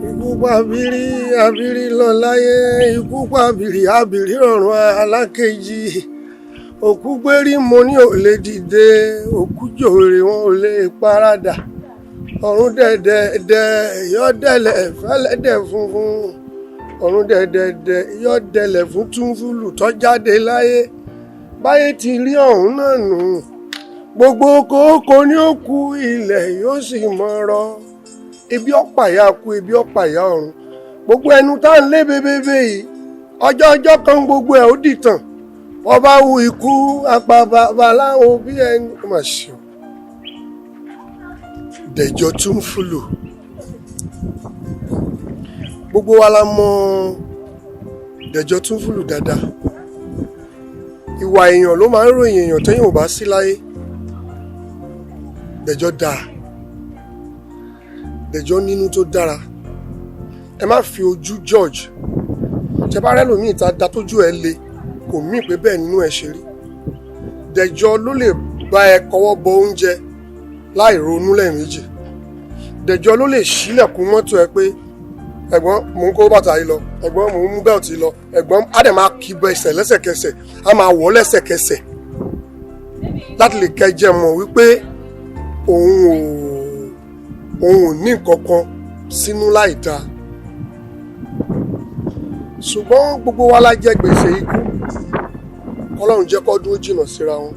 Ikú pa abiri, abiri lọ láyé. Ikú pa abiri, abiri rọ̀run alákejì. Òkú gbérí, mo ní ò lè dìde. Òkú jòrè, wọn ò lè paradà. Ọ̀run dẹ̀dẹ̀dẹ̀ yọ dẹ̀lẹ̀ fẹ́lẹ́dẹ̀ funfun. Ọ̀run dẹ̀dẹ̀dẹ̀ yọ dẹ̀lẹ̀ fún Túnfúlù tó jáde láyé. Báyé ti rí ọ̀hún náà nù. Gbogbo kòókò ní ó kú, ilẹ̀ yóò sì mọ̀ rọ. Ebi ọ̀pàyà kú, ebi ọ̀pàyà ọ̀run. Gbogbo ẹnu tá à ń lé bébébé yìí, ọjọ́ ọjọ́ kan gbogbo ẹ̀ ó dìtàn. Ọba wu ikú apá babaláwo bí ẹni. Ó mà ṣe o. Dẹ̀jọ́ Túnfúlù, gbogbo wa la mọ̀ Dẹ̀jọ́ Túnfúlù dáadáa. Ìwà èèyàn ló máa ń ròyìn èèyàn téèyàn ò bá sí láyé. Dẹ̀jọ́ dáa, Dẹ̀jọ́ nínú tó dára. Ẹ má fi ojú judge. Tẹ bá rẹ́ lòmíì ta da tójú ẹ le, kò mí pé bẹ́ẹ̀ nínú ẹ ṣe rí. Dẹ̀jọ́ ló lè bá ẹ kọwọ́ bọ oúnjẹ láì ronú lẹ́ẹ̀mejì. Dẹ̀jọ́ ló lè ṣílẹ̀kùn mọ́tò ẹ pé, "Ẹ̀gbọ́n, mò ń kó bàtà yìí lọ. Ẹ̀gbọ́n, mò ń mú belt yìí lọ. Ẹ̀gbọ́n." Á dẹ̀ máa kí bọ ẹsẹ̀ lẹ́sẹ̀kẹsẹ̀, á máa wọ̀ lẹ́sẹ̀kẹsẹ̀ láti lè kẹjẹ mọ̀ wípé òun ò ní nǹkan kan sínú láì dáa. Ṣùgbọ́n gbogbo wa la jẹ gbèsè ikú. Kọ́lọ́run jẹ́ kó dúró jìnnà síra wọn.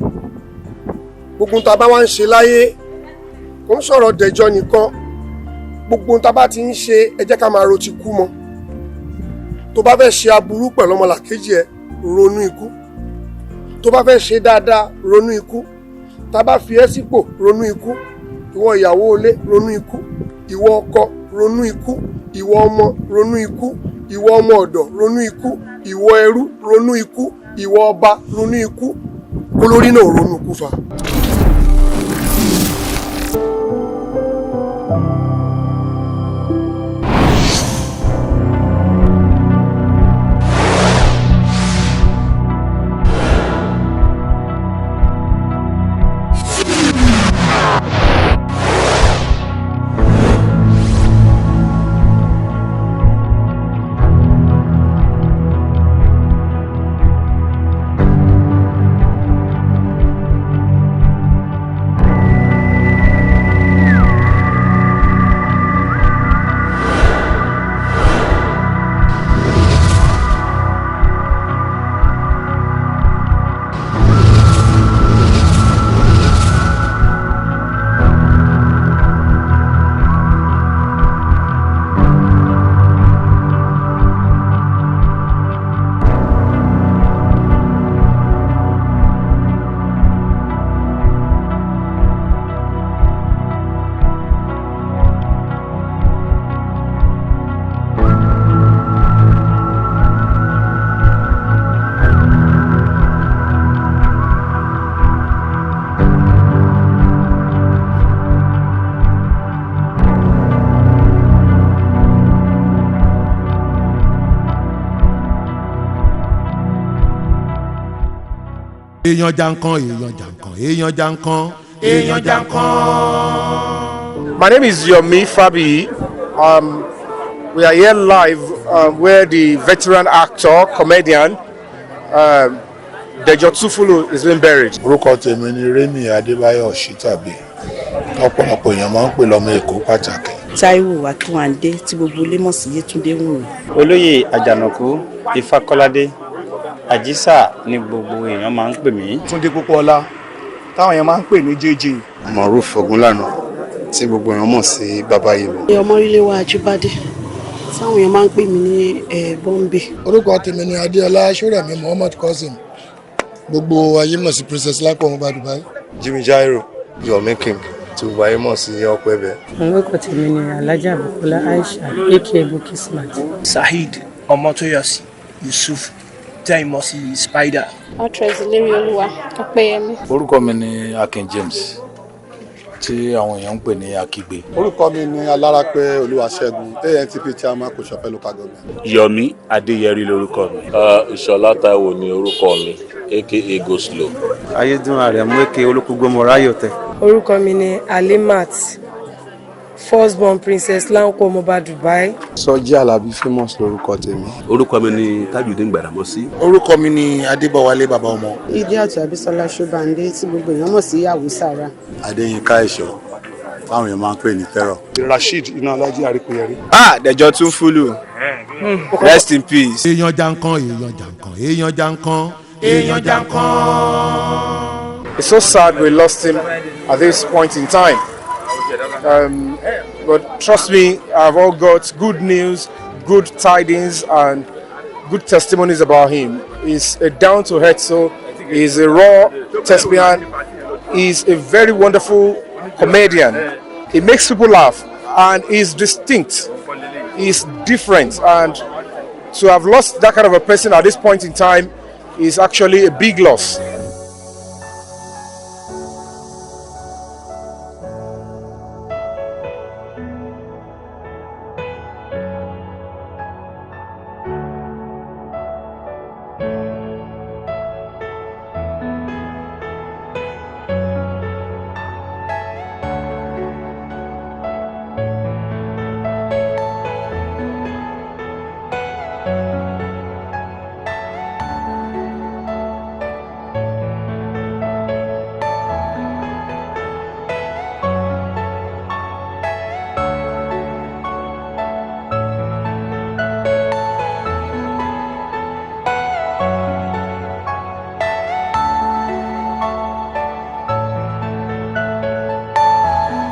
Gbogbo tá a bá wá ń ṣe láyé, kò ń sọ̀rọ̀ Dẹ̀jọ́ nìkan, gbogbo tá a bá ti ń ṣe, ẹ jẹ́ ká máa ro ti kú mọ́. Tó bá fẹ́ ṣe aburú pẹ̀lú ọmọlàkejì ẹ, ronú ikú. Tó bá fẹ́ ṣe dáadáa, ronú ikú. Tá a bá fi ẹ́ sípò, ronú ikú. Ìwọ ìyàwó ilé, ronú ikú. Ìwọ ọkọ, ronú ikú. Ìwọ ọmọ, ronú ikú. Ìwọ ọmọ ọ̀dọ̀, ronú ikú. Ìwọ ẹrú, ronú ikú. Ìwọ ọba, ronú ikú. Kólórí náà ronú ikú fa. Èèyàn jankan, èèyàn jankan, èèyàn jankan, èèyàn jankan. My name is Yomi Fabi. We are here live where the veteran actor, comedian, Dejo Tunfulu is being buried. Orúkọ tèmi ni Remi Adébáyọ̀ Ṣítàbí, ọ̀pọ̀lọpọ̀ èèyàn máa ń pè lọ́mọ Èkó pàtàkì. Táíwò Akínwándé, tí gbogbo ilé mọ̀ sí Yétúndé Wùnmí. Olóyè Àjànàkú Ifákọ́ládé Àjísà ni gbogbo èèyàn máa ń pè mí. Túndé Pópóọlá, táwọn èèyàn máa ń pè ní JJ. Moruf Ogunlànà, tí gbogbo èèyàn mọ̀ sí Bàbá Yèmí. Ọmọríléwá Ajíbádé, táwọn èèyàn máa ń pè mí ní Bọ́m̀bé. Orúkọ tèmi ni Adéọlá Sórẹ̀mí Muhammad Cousin, gbogbo ayé mọ̀ sí Princess Lápò ọmọọba Dubai. Jimmy Jairo, Yomi King, tí gbogbo ayé mọ̀ sí Ọpẹ́bẹ. Orúkọ tèmi ni Alhaja Bukola Aisha, aka Bukky Smart. Saheed Ọmọtóyọ̀sí Yusuf, tẹ́ ìmọ̀ sí Spider. Actress Ìlérí Olúwa Ọpẹ́yẹmí. Orúkọ mi ni Akin James, tí àwọn èèyàn ń pè ní Akígbe. Orúkọ mi ni Alárápẹ́ Olúwaṣẹ́gun, ANTP chairman, Kòsọ̀fẹ́ local government. Yomi Adéyẹrí lorúkọ mi. Ìṣọ̀lá Táíwò ni orúkọ mi, aka Go Slow. Ayédùn Àrẹ̀mú, aka Olókùgbọ́mọ Ráyọ̀tẹ̀. Orúkọ mi ni Alimat. First born Princess Lanko Ọmọọba Dubai. Sọjí Alábí Famous lórúkọ tèmi. Orúkọ mi ni Tajudeen Gbàdámọ́sí. Orúkọ mi ni Adébọ̀wálé bàbá ọmọ. Idiat Abisola Ṣọ́bàndé tí gbogbo èèyàn mọ̀ sí ìyàwó Sara. Adéyínká Ẹ̀ṣọ́ táwọn èèyàn máa ń pè ní Tẹ́rọ̀. Rasheed Inaọlájí Àríkòyẹrí. Ah, Dẹ̀jọ́ Túnfúlù, rest in peace. Èèyàn jankan, èèyàn jankan, èèyàn jankan, èèyàn jankan. It's so sad we lost him at this point in time. But trust me, I've all got good news, good tidings, and good testimonies about him. He's a down to earth soul, he's a raw thespian, he's a very wonderful comedian. He makes people laugh and he's distinct, he's different. And to have lost that kind of a person at this point in time is actually a big loss.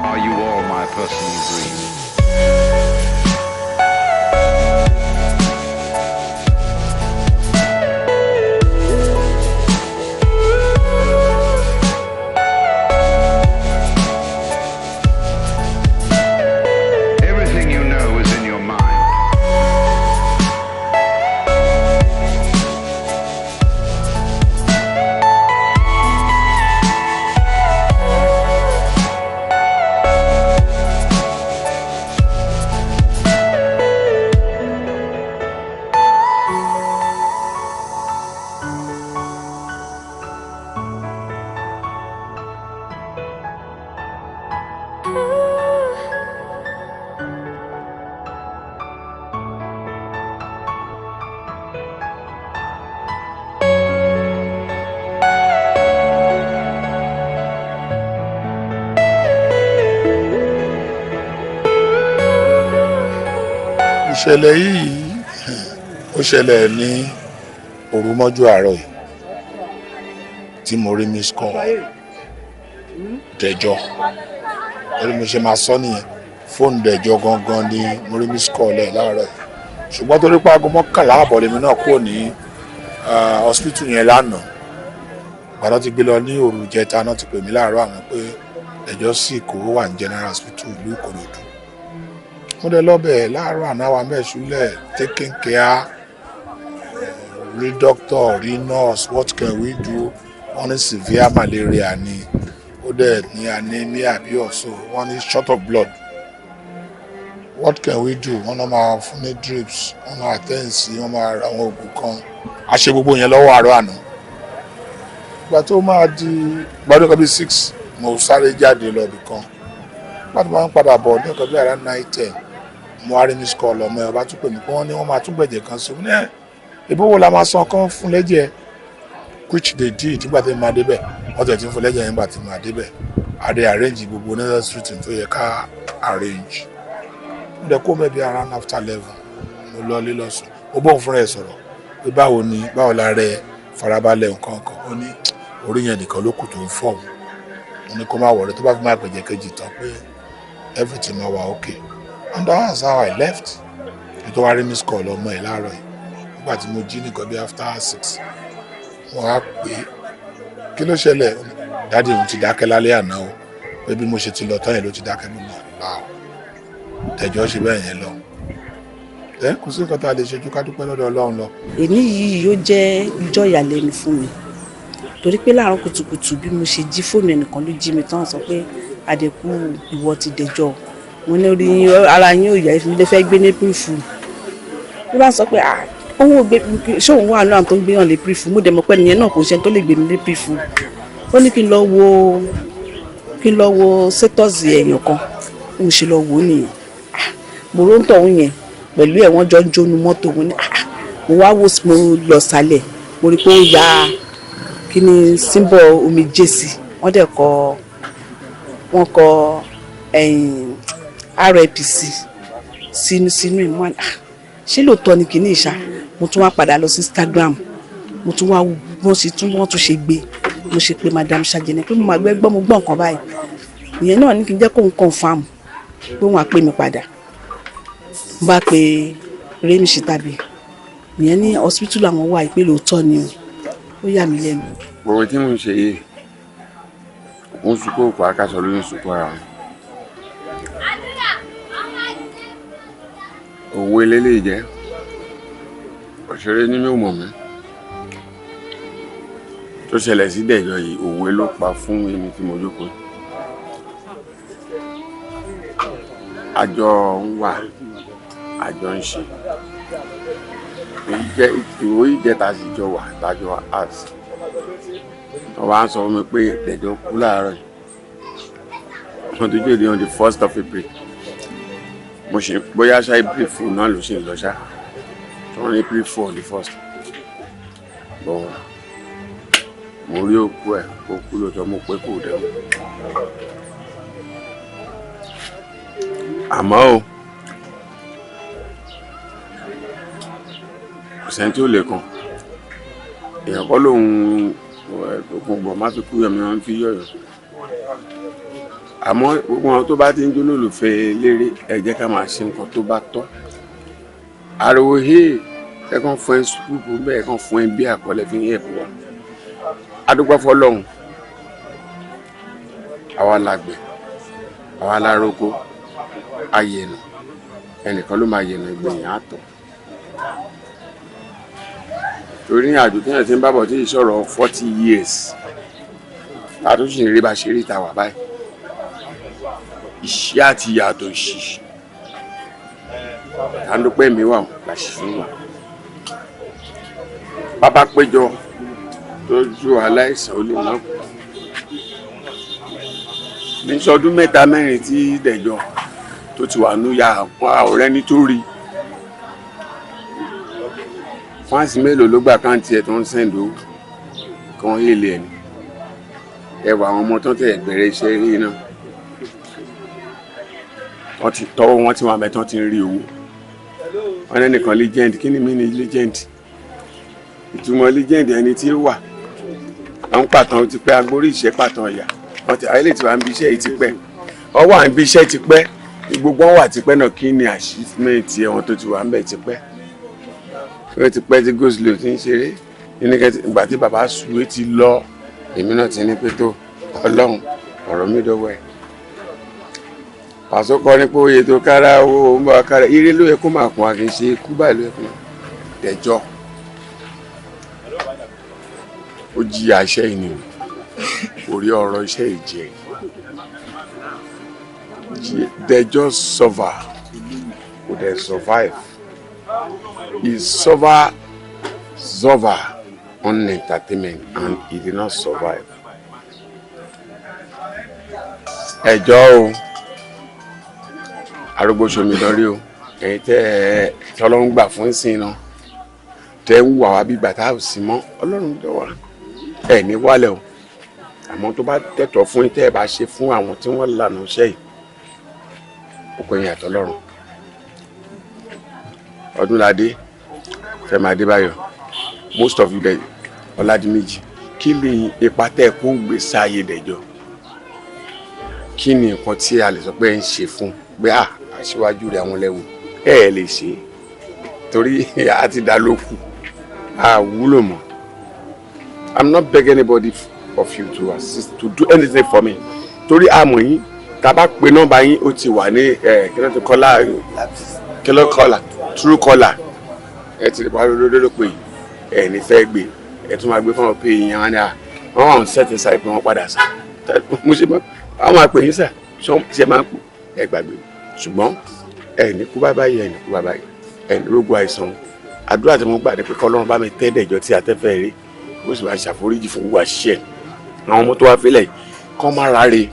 Are you all my personal dream? Everything you know is in your mind. Ìṣẹ̀lẹ̀ yìí, ó ṣẹlẹ̀ ní òru mọ́jú àárọ̀ yìí tí mo rí miss call Dẹ̀jọ́. Torí mo ṣe máa sọ nìyẹn, fóònù Dẹ̀jọ́ gangan ni mo rí miss call ẹ̀ láàárọ̀ yìí. Ṣùgbọ́n torí pé 11:30 lèmi náà kúrò ní hospital yẹn lánàá, gbàdá ti gbé lọ ní òru ìjẹta náà ti pè mí láàárọ̀ àná pé Dẹ̀jọ́ sì kó wà ní General Hospital ìlú Ìkòròdú. Mo dẹ̀ lọ́bẹ̀ láàárọ̀ àná wa mẹ́sùlẹ̀ taking care, rí doctor, rí nurse, what can we do? Wọ́n ní severe malaria ni, ó dẹ̀ ní anemia bí ọ̀ṣọ́, wọ́n ní short of blood. What can we do? Wọ́n náà máa fún ní drips, wọ́n máa attend sí, wọ́n máa ra àwọn oògùn kan. A ṣe gbogbo yẹn lọ́wọ́ àárọ̀ àná. Ìgbà tó máa di gbàdúrà kan bíi 6, mo sáré jáde lọ ibì kan. Nígbà tó máa ń padà bọ̀ ní nǹkan bí around 9:10, mo wá rí miss call ọmọ ẹ̀. Ọba tún pè mí pé wọ́n ní wọ́n máa tún gbẹ̀jẹ̀ kan sí i. Ní ẹ̀ ìbò wo la máa san kán fún lẹ́jẹ̀, which they did. Nígbà tí mo máa débẹ̀, wọ́n tẹ̀ tí ń fún lẹ́jẹ̀. Nígbà tí mo máa débẹ̀, a dẹ̀ arrange gbogbo necessary thing tó yẹ ká arrange. Mo dẹ̀ kó mẹ́bi around after 11, mo lọ lé lọ sùn. Mo bóun fúnra ẹ̀ sọ̀rọ̀ pé báwo ni, báwo la rẹ, farabalẹ̀, nǹkan kan. Ó ní orí yẹn nìkan ló kù tó ń fọ̀ òun. Mo ní kó má wọ̀rẹ́, tó bá fi máa gbẹ̀jẹ̀ kejì tán pé everything máa wà okay, and that's how I left. Ètò wa rí miss call ọmọ ẹ̀ láàárọ̀ yìí. Nígbà tí mo jí nìkan bí after 6, wọ́n á pè é, kí ló ṣẹlẹ̀? Daddy òun ti dákẹ́ lálẹ́ àná o, pé bí mo ṣe ti lọ tán yẹn ló ti dákẹ́. Mo mọ̀ láò tẹ̀jọ́ ṣe bẹ́ẹ̀ yẹn lọ. Ẹ kò sí nǹkan tá a lè ṣe ju ká dúpẹ́ lọ́dọ̀ Ọlọ́run lọ. Èmi yìí yóò jẹ́ ìjọ ìyàlẹ́nu fún mi, torí pé láàárọ̀ kùtùkùtù bí mo ṣe jí, fóònù ẹnìkan ló jí mi tán, sọ pé àdẹ̀kù ìwọ ti dẹjọ́. Mo ní orí ara yín ò yá, ìfúnilé fẹ́ gbé ní pírífù. Ló bá sọ pé òun ò gbé, ṣé òun wà náà tó ń gbé hàn lé pírífù? Mo dẹ̀ mọ̀ pé nìyẹn náà kò ṣe tó lè gbé mi lé pírífù. Ó ní kí n lọ wo status èèyàn kan. Mo ṣe lọ wò ó nìyẹn. Ah, mo rò ń tọ̀ òun yẹn pẹ̀lú ẹ̀, wọ́n jọ ń jónu mọ́tò. Mo ní, ah, mo wá wò, mo lọ sálẹ̀, mo rí i pé ó ya kí ni symbol omijé sí. Wọ́n dẹ̀ kọ, wọ́n kọ ẹ̀yìn RIPC sínú ìmọ̀. Ah, ṣé lóòótọ́ ni kìíní ìṣá? Mo tún wá padà lọ sí Instagram, mo tún wá wò wọ́n sì tún wọ́n tún ṣe gbé. Mo ṣe pé Madam Sajene pé mo máa gbẹ́ gbọ́, mo gbọ́ nǹkan báyìí. Ìyẹn náà ní kí n jẹ́ kóun confirm pé òun á pè mí padà. Mo bá pe Remi Shitabi, ìyẹn ní hospital àwọn wà, ìpè lóòótọ́ ni o. Ó yà mí lẹ́nu. Gbogbo tí mò ń ṣe yìí, ó ń sunkún òkú akásọ ló ń sunkún ara wọn. Òwe lélẹ́yìí jẹ́ òṣèré ní mi ò mọ̀ mí tó ṣẹlẹ̀ sí Dẹ̀jọ́ yìí, òwe ló pa fún èmi tí mo jókòó. Àjọ ń wà, àjọ ń ṣe ìwé ìjẹta sì jọ wà tájọ art. Wọ́n wá ń sọ fún mi pé Dẹ̀jọ́ kú láàárọ̀ yìí, wọ́n tó jẹ́ on the 1st of April. Mo ṣe bóyá ṣá April 4 náà ló ṣe lọ ṣá, tí wọ́n ní April 4 on the 1st bọ́n. Mo rí òkú ẹ̀, ó kú lóòótọ́. Mo pé kò dẹ́wọ́, àmọ́ o kò sẹ́ni tí ó lè kàn èèyàn kọ́ lòun òkun gbọ̀n má fi kú yọ̀mí wọn fi yọ̀yọ̀. Àmọ́ gbogbo wọn tó bá ti ń jólólùfẹ́ eléré, ẹ jẹ́ ká máa ṣe nǹkan tó bá tọ́. Ariwo hee, ẹ kàn fún ẹ sùkúùkù bẹ́ẹ̀, kàn fún ẹ bí àkọlẹ̀ fi ń yẹ̀ fún wa. Adúpẹ́ fọlọ́hún, àwa làgbẹ̀, àwa lároko, ayẹ̀nà ẹnìkan ló máa yẹ̀nà ìgbẹ̀yìn àtọ̀. Torí ní àjò téèyàn ti ń bábọ̀ tí ìṣòro 40 years, àtúnṣe ìrírí bá ṣe rí ìta wà báyìí, ìṣí àti ìyàtọ̀ ìṣí tàǹdùpẹ́ mi wà láṣì fún wa. Bàbá péjọ tọ́jú aláìsàn, ó lè má kú ní sọdún mẹ́ta mẹ́rin tí Dẹ̀jọ́ tó ti wà núyà ọ̀rẹ́ nítorí fans mélòó ló gbà káǹtì ẹ̀ tó ń send owó kan hélè ẹ̀ ní ẹwà àwọn ọmọ tó ń tẹ̀ bẹ̀rẹ̀ iṣẹ́ rí náà, wọ́n ti tọ́wọ́ wọn ti wà mẹ́tọ́ ti ń rí owó wọn. Lẹ́nìkan legend, kí ni mí ni legend? Ìtumọ̀ legend, ẹni tí ó wà à ń pàtàn ó ti pẹ́, agbórí ìṣẹ́ pàtàn ọ̀yà wọ́n ti ayé lè ti wà ń bí iṣẹ́ yìí ti pẹ́, ọ wà ń bí iṣẹ́ ti pẹ́, gbogbo wọn wà ti pẹ́ náà. Kí ni achievement ẹ̀ wọn tó ti wà ń bẹ̀ ti pẹ́? Ó ti pẹ́ tí Goslow ti ń ṣeré ìgbà tí bàbá Suwe ti lọ, èmi náà ti ní pé tó Ọlọ́run ọ̀rọ̀ mi dọ́wọ́ ẹ̀. Pàṣẹ kọ́ ní pé oyè tó kára owó ń bá kára ire ló yẹ kó máa kún wa, kì í ṣe ikú báyìí ló yẹ kó máa. Dẹ̀jọ́ ó jìyà iṣẹ́ yìí ni o, kò rí ọ̀rọ̀ iṣẹ́ yìí jẹ. Dẹ̀jọ́ suffer, kò dẹ̀ survive. He suffer on entertainment and he did not survive. Ẹjọ́ o, arúgbó somi lórí o. Ẹ̀yin tẹ́ ẹ tọ́lọ́run gbà fún ìsìn náà, tẹ́ ń wà wá bí gbàtà ò sí mọ́, Ọlọ́run jọ wá ẹ̀ ní wálẹ̀ o. Àmọ́ tó bá tẹ̀tọ̀ fún yín, tẹ́ ẹ bá ṣe fún àwọn tí wọ́n lànà iṣẹ́ yìí, ó kọ́ yín àtọ́lọ́run. Ọdúnládé Fẹ́mi Adébáyọ̀, most of you there, Ọládìméjì, kí ni ipa tẹ́ ẹ kó ń gbé sáyé Dẹ̀jọ́? Kí ni nǹkan tí a lè sọ pé ẹ ń ṣe fún pé à aṣíwájú rẹ̀ àwọn lẹ́wọ̀ ẹ ẹ lè ṣe torí a ti dá lókù, a wúlò mọ́. I'm not begging anybody of you to assist, to do anything for me, torí àmọ̀ yín, tá a bá pe nọ́mbà yín, ó ti wà ní ẹ kí ló ti kọ́lá, kí ló kọ́là, true caller ẹ ti wá lódòdó pé ẹ ní fẹ́ gbé, ẹ tún máa gbé fún ọ pé ìyẹn wọn ni à wọ́n wà ń sẹ́tì sáì pé wọ́n padà sá. Mo ṣe mọ́ àwọn àpè yín sà ṣe máa ń pò ẹ gbàgbé. Ṣùgbọ́n ẹ ní kú báyìí, ẹ ní kú báyìí, ẹ ní rógun àìsàn. Àdúrà tí mo gbà ní pé k'Ọlọ́run bá mi tẹ́ Dẹ̀jọ́ tí atẹ́fẹ́ rí, ó sì máa ṣàforíjì fún gbogbo àṣìṣe. Àwọn ọmọ tó wá fílẹ̀ kọ́ má ráre,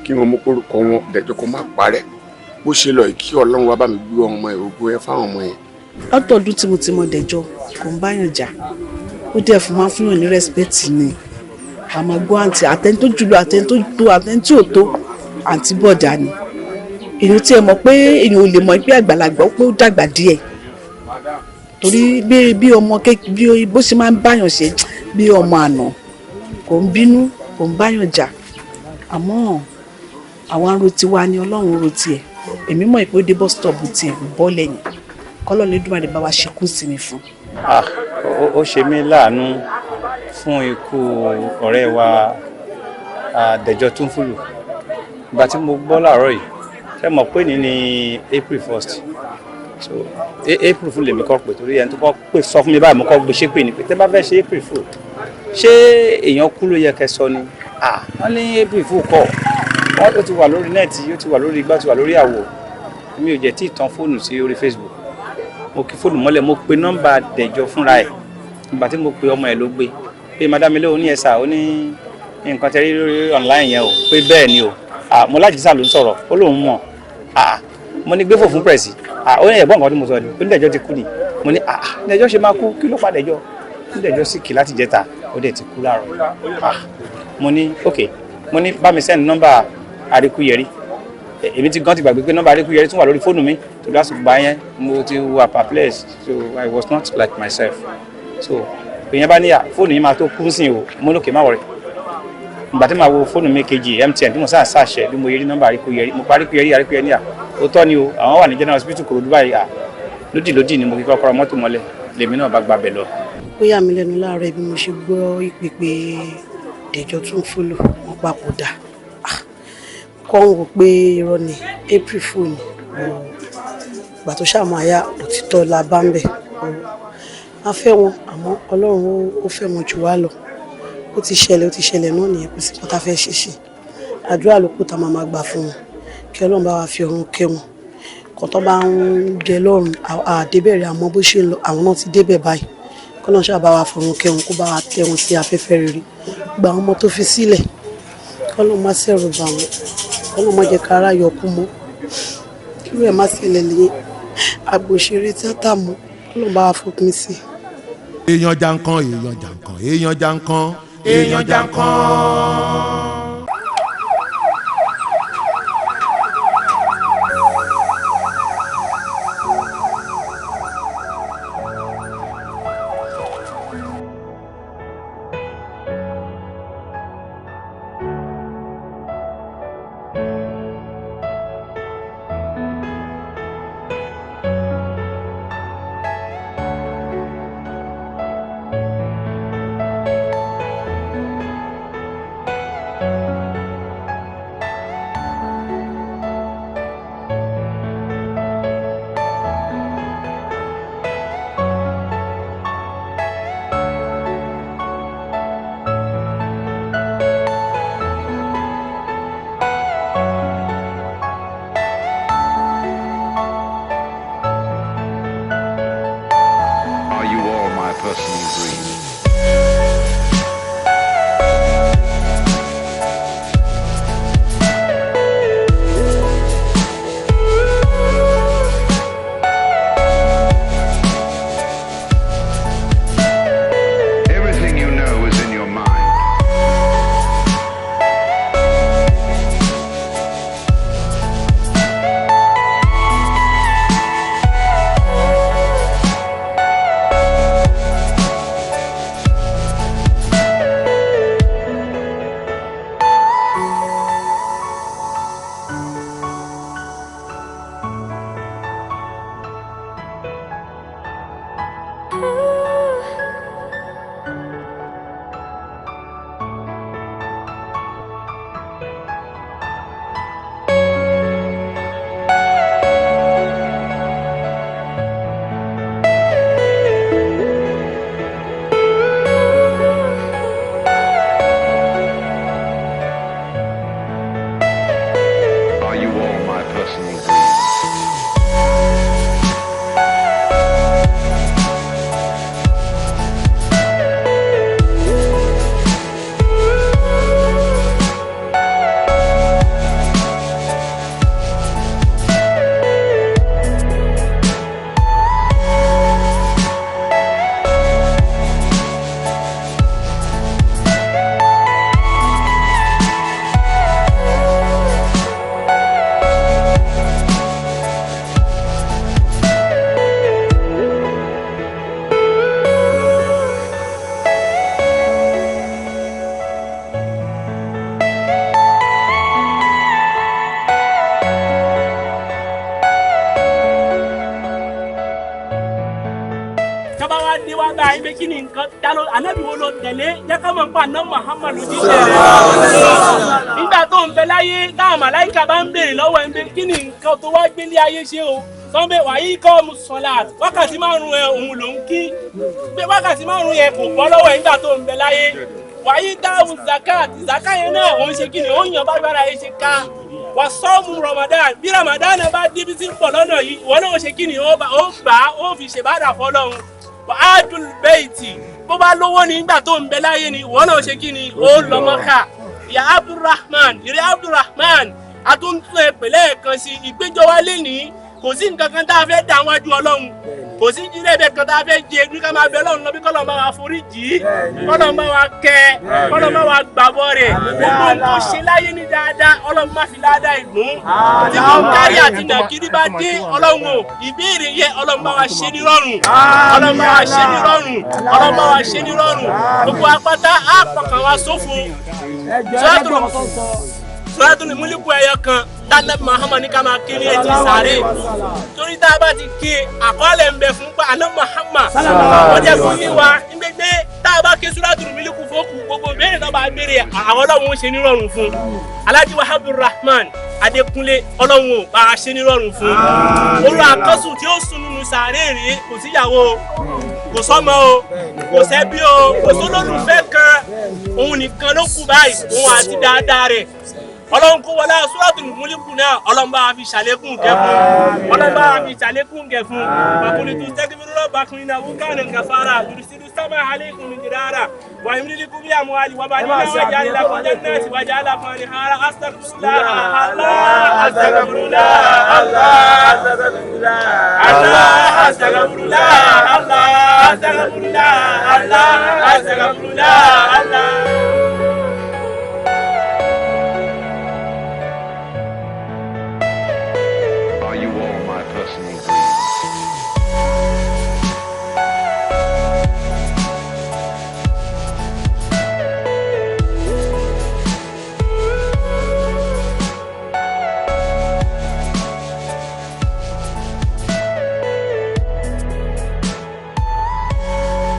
kí wọ́n mú kórúkọ wọn Dẹ̀jọ́ kó má parẹ́. Bó ṣe lọ yìí, kí Ọlọ́run wá bá mi gbé ọmọ ẹ̀, ògo ẹ fáwọn ọmọ yẹn. Lọ́tọ̀ọdún tí mo ti mọ Dẹ̀jọ́, kò ń báyàn jà. Ó dẹ̀ fún máa ń fúnyàn ní respect ni. A máa gbọ́ àǹtí, àtẹni tó jùlọ, àtẹni tó tó, àtẹni tí ò tó, àǹtí bọ̀dà ni. Èèyàn tí ẹ mọ̀ pé èèyàn ò lè mọ̀ pé àgbàlagbà, ó pé ó dàgbà díẹ̀, torí bí ọmọ kékeré, bí bó ṣe máa ń báyàn ṣe bí ọmọ àná. Kò ń bínú, kò ń báyàn jà. Àmọ́ àwọn aró tiwa ni Ọlọ́run ro tiẹ̀. Èmi mọ̀ pé ó dé bus stop tiẹ̀ bọ́ lẹ́yìn. Kọ́lọ́run Elédùmarè bá wa ṣekú sí mi fún. Ah, ó ṣe mí láàánú fún ikú ọ̀rẹ́ wa, Dẹ̀jọ́ Túnfúlù. Ìgbà tí mo gbọ́ láàárọ̀ yìí, ṣé mọ̀ pé ní April 1st, so April fool lèmi kọ́ pé, torí ẹni tó kọ́ pé sọ fún mi báyìí, mo kọ́ gbé ṣépè ni pé tẹ́ bá fẹ́ ṣe April fool, ṣé èèyàn kú ló yẹ kẹ́ sọ ni? Ah, wọ́n ní April fool kọ́, wọ́n ó ti wà lórí net, ó ti wà lórí igbá, ó ti wà lórí àwò. Mi ò jẹ́ tí ì tan fóònù sí orí Facebook. Mo kí fóònù mọ́lẹ̀, mo pe nọ́mbà Dẹ̀jọ́ fúnra ẹ̀. Ìgbà tí mo pe, ọmọ ẹ̀ ló gbé, pé madam ilé oní ẹ̀sà, ó ní nǹkan tẹ́rí lórí online yẹn o, pé bẹ́ẹ̀ ni o. Ah, mo lájísà ló ń sọ̀rọ̀. Ó lóun mọ̀. Ah, mo ní gbé fò fún pẹ̀sì. Ah, ó ní ẹ̀gbọ́n nǹkan tí mo sọ ni, ó ní Dẹ̀jọ́ ti kú ni. Mo ní, ah, Dẹ̀jọ́ ṣe máa kú? Kí ló pa Dẹ̀jọ́? Ó ní Dẹ̀jọ́ sì kì láti jẹta, ó dẹ̀ ti kú láàárọ̀. Ah, mo ní ok. Mo ní bá mi send nọ́mbà Àríkúyẹrí. Èmi ti gan ti gbàgbé pé nọ́mbà Àríkúyẹrí tún wà lórí fóònù mi, tó lásìkò gbà yẹn mo ti wà perplexed, so I was not like myself. So èèyàn bá níyà fóònù yìí máa tó kú sí o. Mo lókè má wọrẹ. Ìgbà tí màá wo fóònù mi kejì, MTN, bí mo sáà ṣàṣẹ bí mo yẹrí nọ́mbà Àríkúyẹrí, mo pa Àríkúyẹrí. Àríkúyẹrí níyà, òótọ́ ni o, àwọn wà ní General Hospital Kòròdú báyìí. À lódì lódì ni mo fi kọ́kọ́rọ́ mọ́tò mọ́lẹ̀, lèmi náà bá gbabẹ̀ lọ. Ó yà mí lẹ́nu láàárọ̀ bí mo ṣe gbọ́ ìpè pé Dẹ̀jọ́ Túnfúlù wọ́n papòdà. Kọ́ ń wò pé irọ́ ni, April fool ni. Ìgbà tó ṣàmù àyà, òtítọ́ la bá ń bẹ̀. A fẹ́ wọn, àmọ́ Ọlọ́run ó fẹ́ wọn jù wá lọ. Ó ti ṣẹlẹ̀, ó ti ṣẹlẹ̀ náà nìyẹn. Kò sí kó tá fẹ́ ṣe ṣe. Àdúrà ló kù tá máa máa gbà fún wọn, kí Ọlọ́run bá wa fi ọ̀run kẹ́ wọn. Kàn tó bá ń jẹ lọ́run àdébẹ̀rẹ̀, àmọ́ bó ṣe ń lọ, àwọn náà ti débẹ̀ báyìí. Kọ́lọ́run ṣáà bá wa fọ̀run kẹ́ wọn, kó bá wa tẹ́ wọn sí afẹ́fẹ́ rere. Gba àwọn ọmọ tó fi sílẹ̀, kọ́lọ́run má ṣẹ̀rù bà wọ́n, kọ́lọ́run má jẹ́ kára yọkú mọ́, kí irú ẹ̀ má ṣẹlẹ̀ lẹ́yìn àgbo òṣèré tíátà mọ́. Kọ́lọ́run bá wa fòpin sí i. Èèyàn jankan, èèyàn jankan, èèyàn jankan, èèyàn jankan. Are you all my personal dream? Everything you know is in your mind. dé wá báyìí pé kí ni nǹkan dáná ànábì wo ló tẹ̀lé jẹ́ ká mọ̀ nípa àná Muhammad lójíṣẹ́ rẹ̀. Nígbà tó ń bẹ láyé táwọn màláìka bá ń béèrè lọ́wọ́ ẹ̀ ń bẹ kí ni nǹkan tó wá gbélé ayé ṣe o, sọ́nbẹ́ wàyí kọ́ mu sọ̀lá wákàtí 5 ẹ̀ òun ló ń kí, pé wákàtí 5 yẹn kò bọ́ lọ́wọ́ ẹ̀ nígbà tó ń bẹ láyé. Wàyí dáhùn zakat, zakat yẹn náà òun ṣe kí ni òun yàn bá gbára yẹn ṣe ká. Wà sọ́ọ̀mù Ramadan, bí Ramadan bá débi tí ń pọ̀ lọ́nà yìí ìwọ náà ṣe kí ni ó gbà á, ó fi ṣèbádà fọlọ́run. Wà á dùn bẹ́ẹ̀tì, bó bá lówó ní nígbà tó ń bẹ láyé ni ìwọ náà ṣe kí ni ó lọ Mọ́kà. Ìyá Abdulrahman, ìrẹ́ Abdulrahman, àtúntò ẹ̀pẹ̀lẹ́ kan sí ìgbẹ́jọ́ wa lénìí, kò sí nǹkan kan tá a fẹ́ dà wájú Ọlọ́run, kò sí jílẹ̀ kan tá a fẹ́ jẹ ní ká máa bẹ Ọlọ́run lọ bí kọ́lọ́ máa wá forí jì í, kọ́lọ́ máa wá kẹ́, kọ́lọ́ máa wá gbàbọ́ rẹ̀. Gbogbo nǹkan ṣe láyé ní dáadáa Ọlọ́run má fi dáadáa ìgún tí mo kárí àti nàkírí bá dé Ọlọ́run o, ìbéèrè yẹ Ọlọ́run bá wa ṣe ní rọrùn, Ọlọ́run bá wa ṣe ní rọrùn, Ọlọ́run bá wa ṣe ní rọrùn. Gbogbo apáta á pọkàn wa sófo. Suratul Mulk ẹyọ kan tánàbí Muhammad ní ká máa kí ní etí sáré, torí tá a bá ti ké àkọọ́lẹ̀ ń bẹ fún pa àná Muhammad wọ́n jẹ́ kó yé wa gbégbé tá a bá ké Suratul Mulk fókù gbogbo béèrè tó bá béèrè àwọn Ọlọ́run ó ṣe nírọ̀rùn fún. Alhaji Abdulrahman Adékúnlé Ọlọ́run ò bá a ṣe nírọ̀rùn fún. Olú àkọ́sùn tí ó sùn nínú sáré rèé, kò síyàwó o, kò sọ́mọ o, kò sẹ́bí o, kò sólólùfẹ́ kan, òun nìkan ló kù báyìí, òun àti dáadáa rẹ̀. Ọlọ́run kó wọlé Suratul Mulk náà, Ọlọ́run bá fi ṣàlékún kẹ́ fún, Ọlọ́run bá fi ṣàlékún kẹ́ fún. Fàkùnrin tó sẹ́kìmírú rọ́bà kùnrin náà wọ́n kàn ń gàfárà yursilu sama alaykum midrara wà yumdidukum bi amwali wà banina waj'al lakum jannati waj'al lakum anhara. Astaghfirullah Allah astaghfirullah Allah astaghfirullah Allah astaghfirullah Allah astaghfirullah Allah astaghfirullah Allah.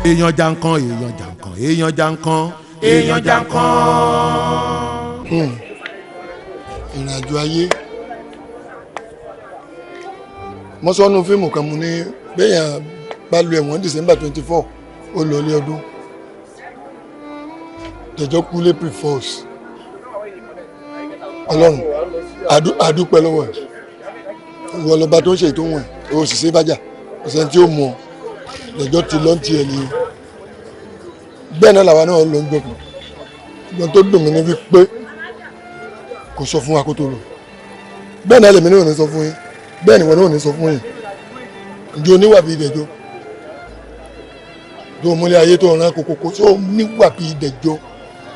Èèyàn jankan, èèyàn jankan, èèyàn jankan, èèyàn jankan. Ìrìnàjò ayé mo sọ nínú fíìmù kan, mo ní béèyàn bá lu ẹ̀wọ̀n December 24 ó lọ ilé ọdún. Dẹ̀jọ́ kú lẹ́pìrì fọ́ọ̀sì. Ọlọ́run àdúpẹ́ lọ́wọ́ ẹ̀, ìwọ lọba tó ń ṣe ètò wọn ẹ̀, o sì ṣe bájà ọ̀sẹ̀ tí ó mú ọ. Dẹ̀jọ́ ti lọ́n tiẹ̀ ni bẹ́ẹ̀ náà làwa náà lọ ń gbọ̀kàn. Ṣùgbọ́n tó dùn mí ní wípé kò sọ fún wa kó tó lọ. Bẹ́ẹ̀ náà lèmi náà ò ní sọ fún yín, bẹ́ẹ̀ ni wọn náà ò ní sọ fún yín. Ǹjẹ́ oníwà bíi Dẹ̀jọ́ tó múlẹ̀ ayé tó rán kókókó tó níwà bíi Dẹ̀jọ́,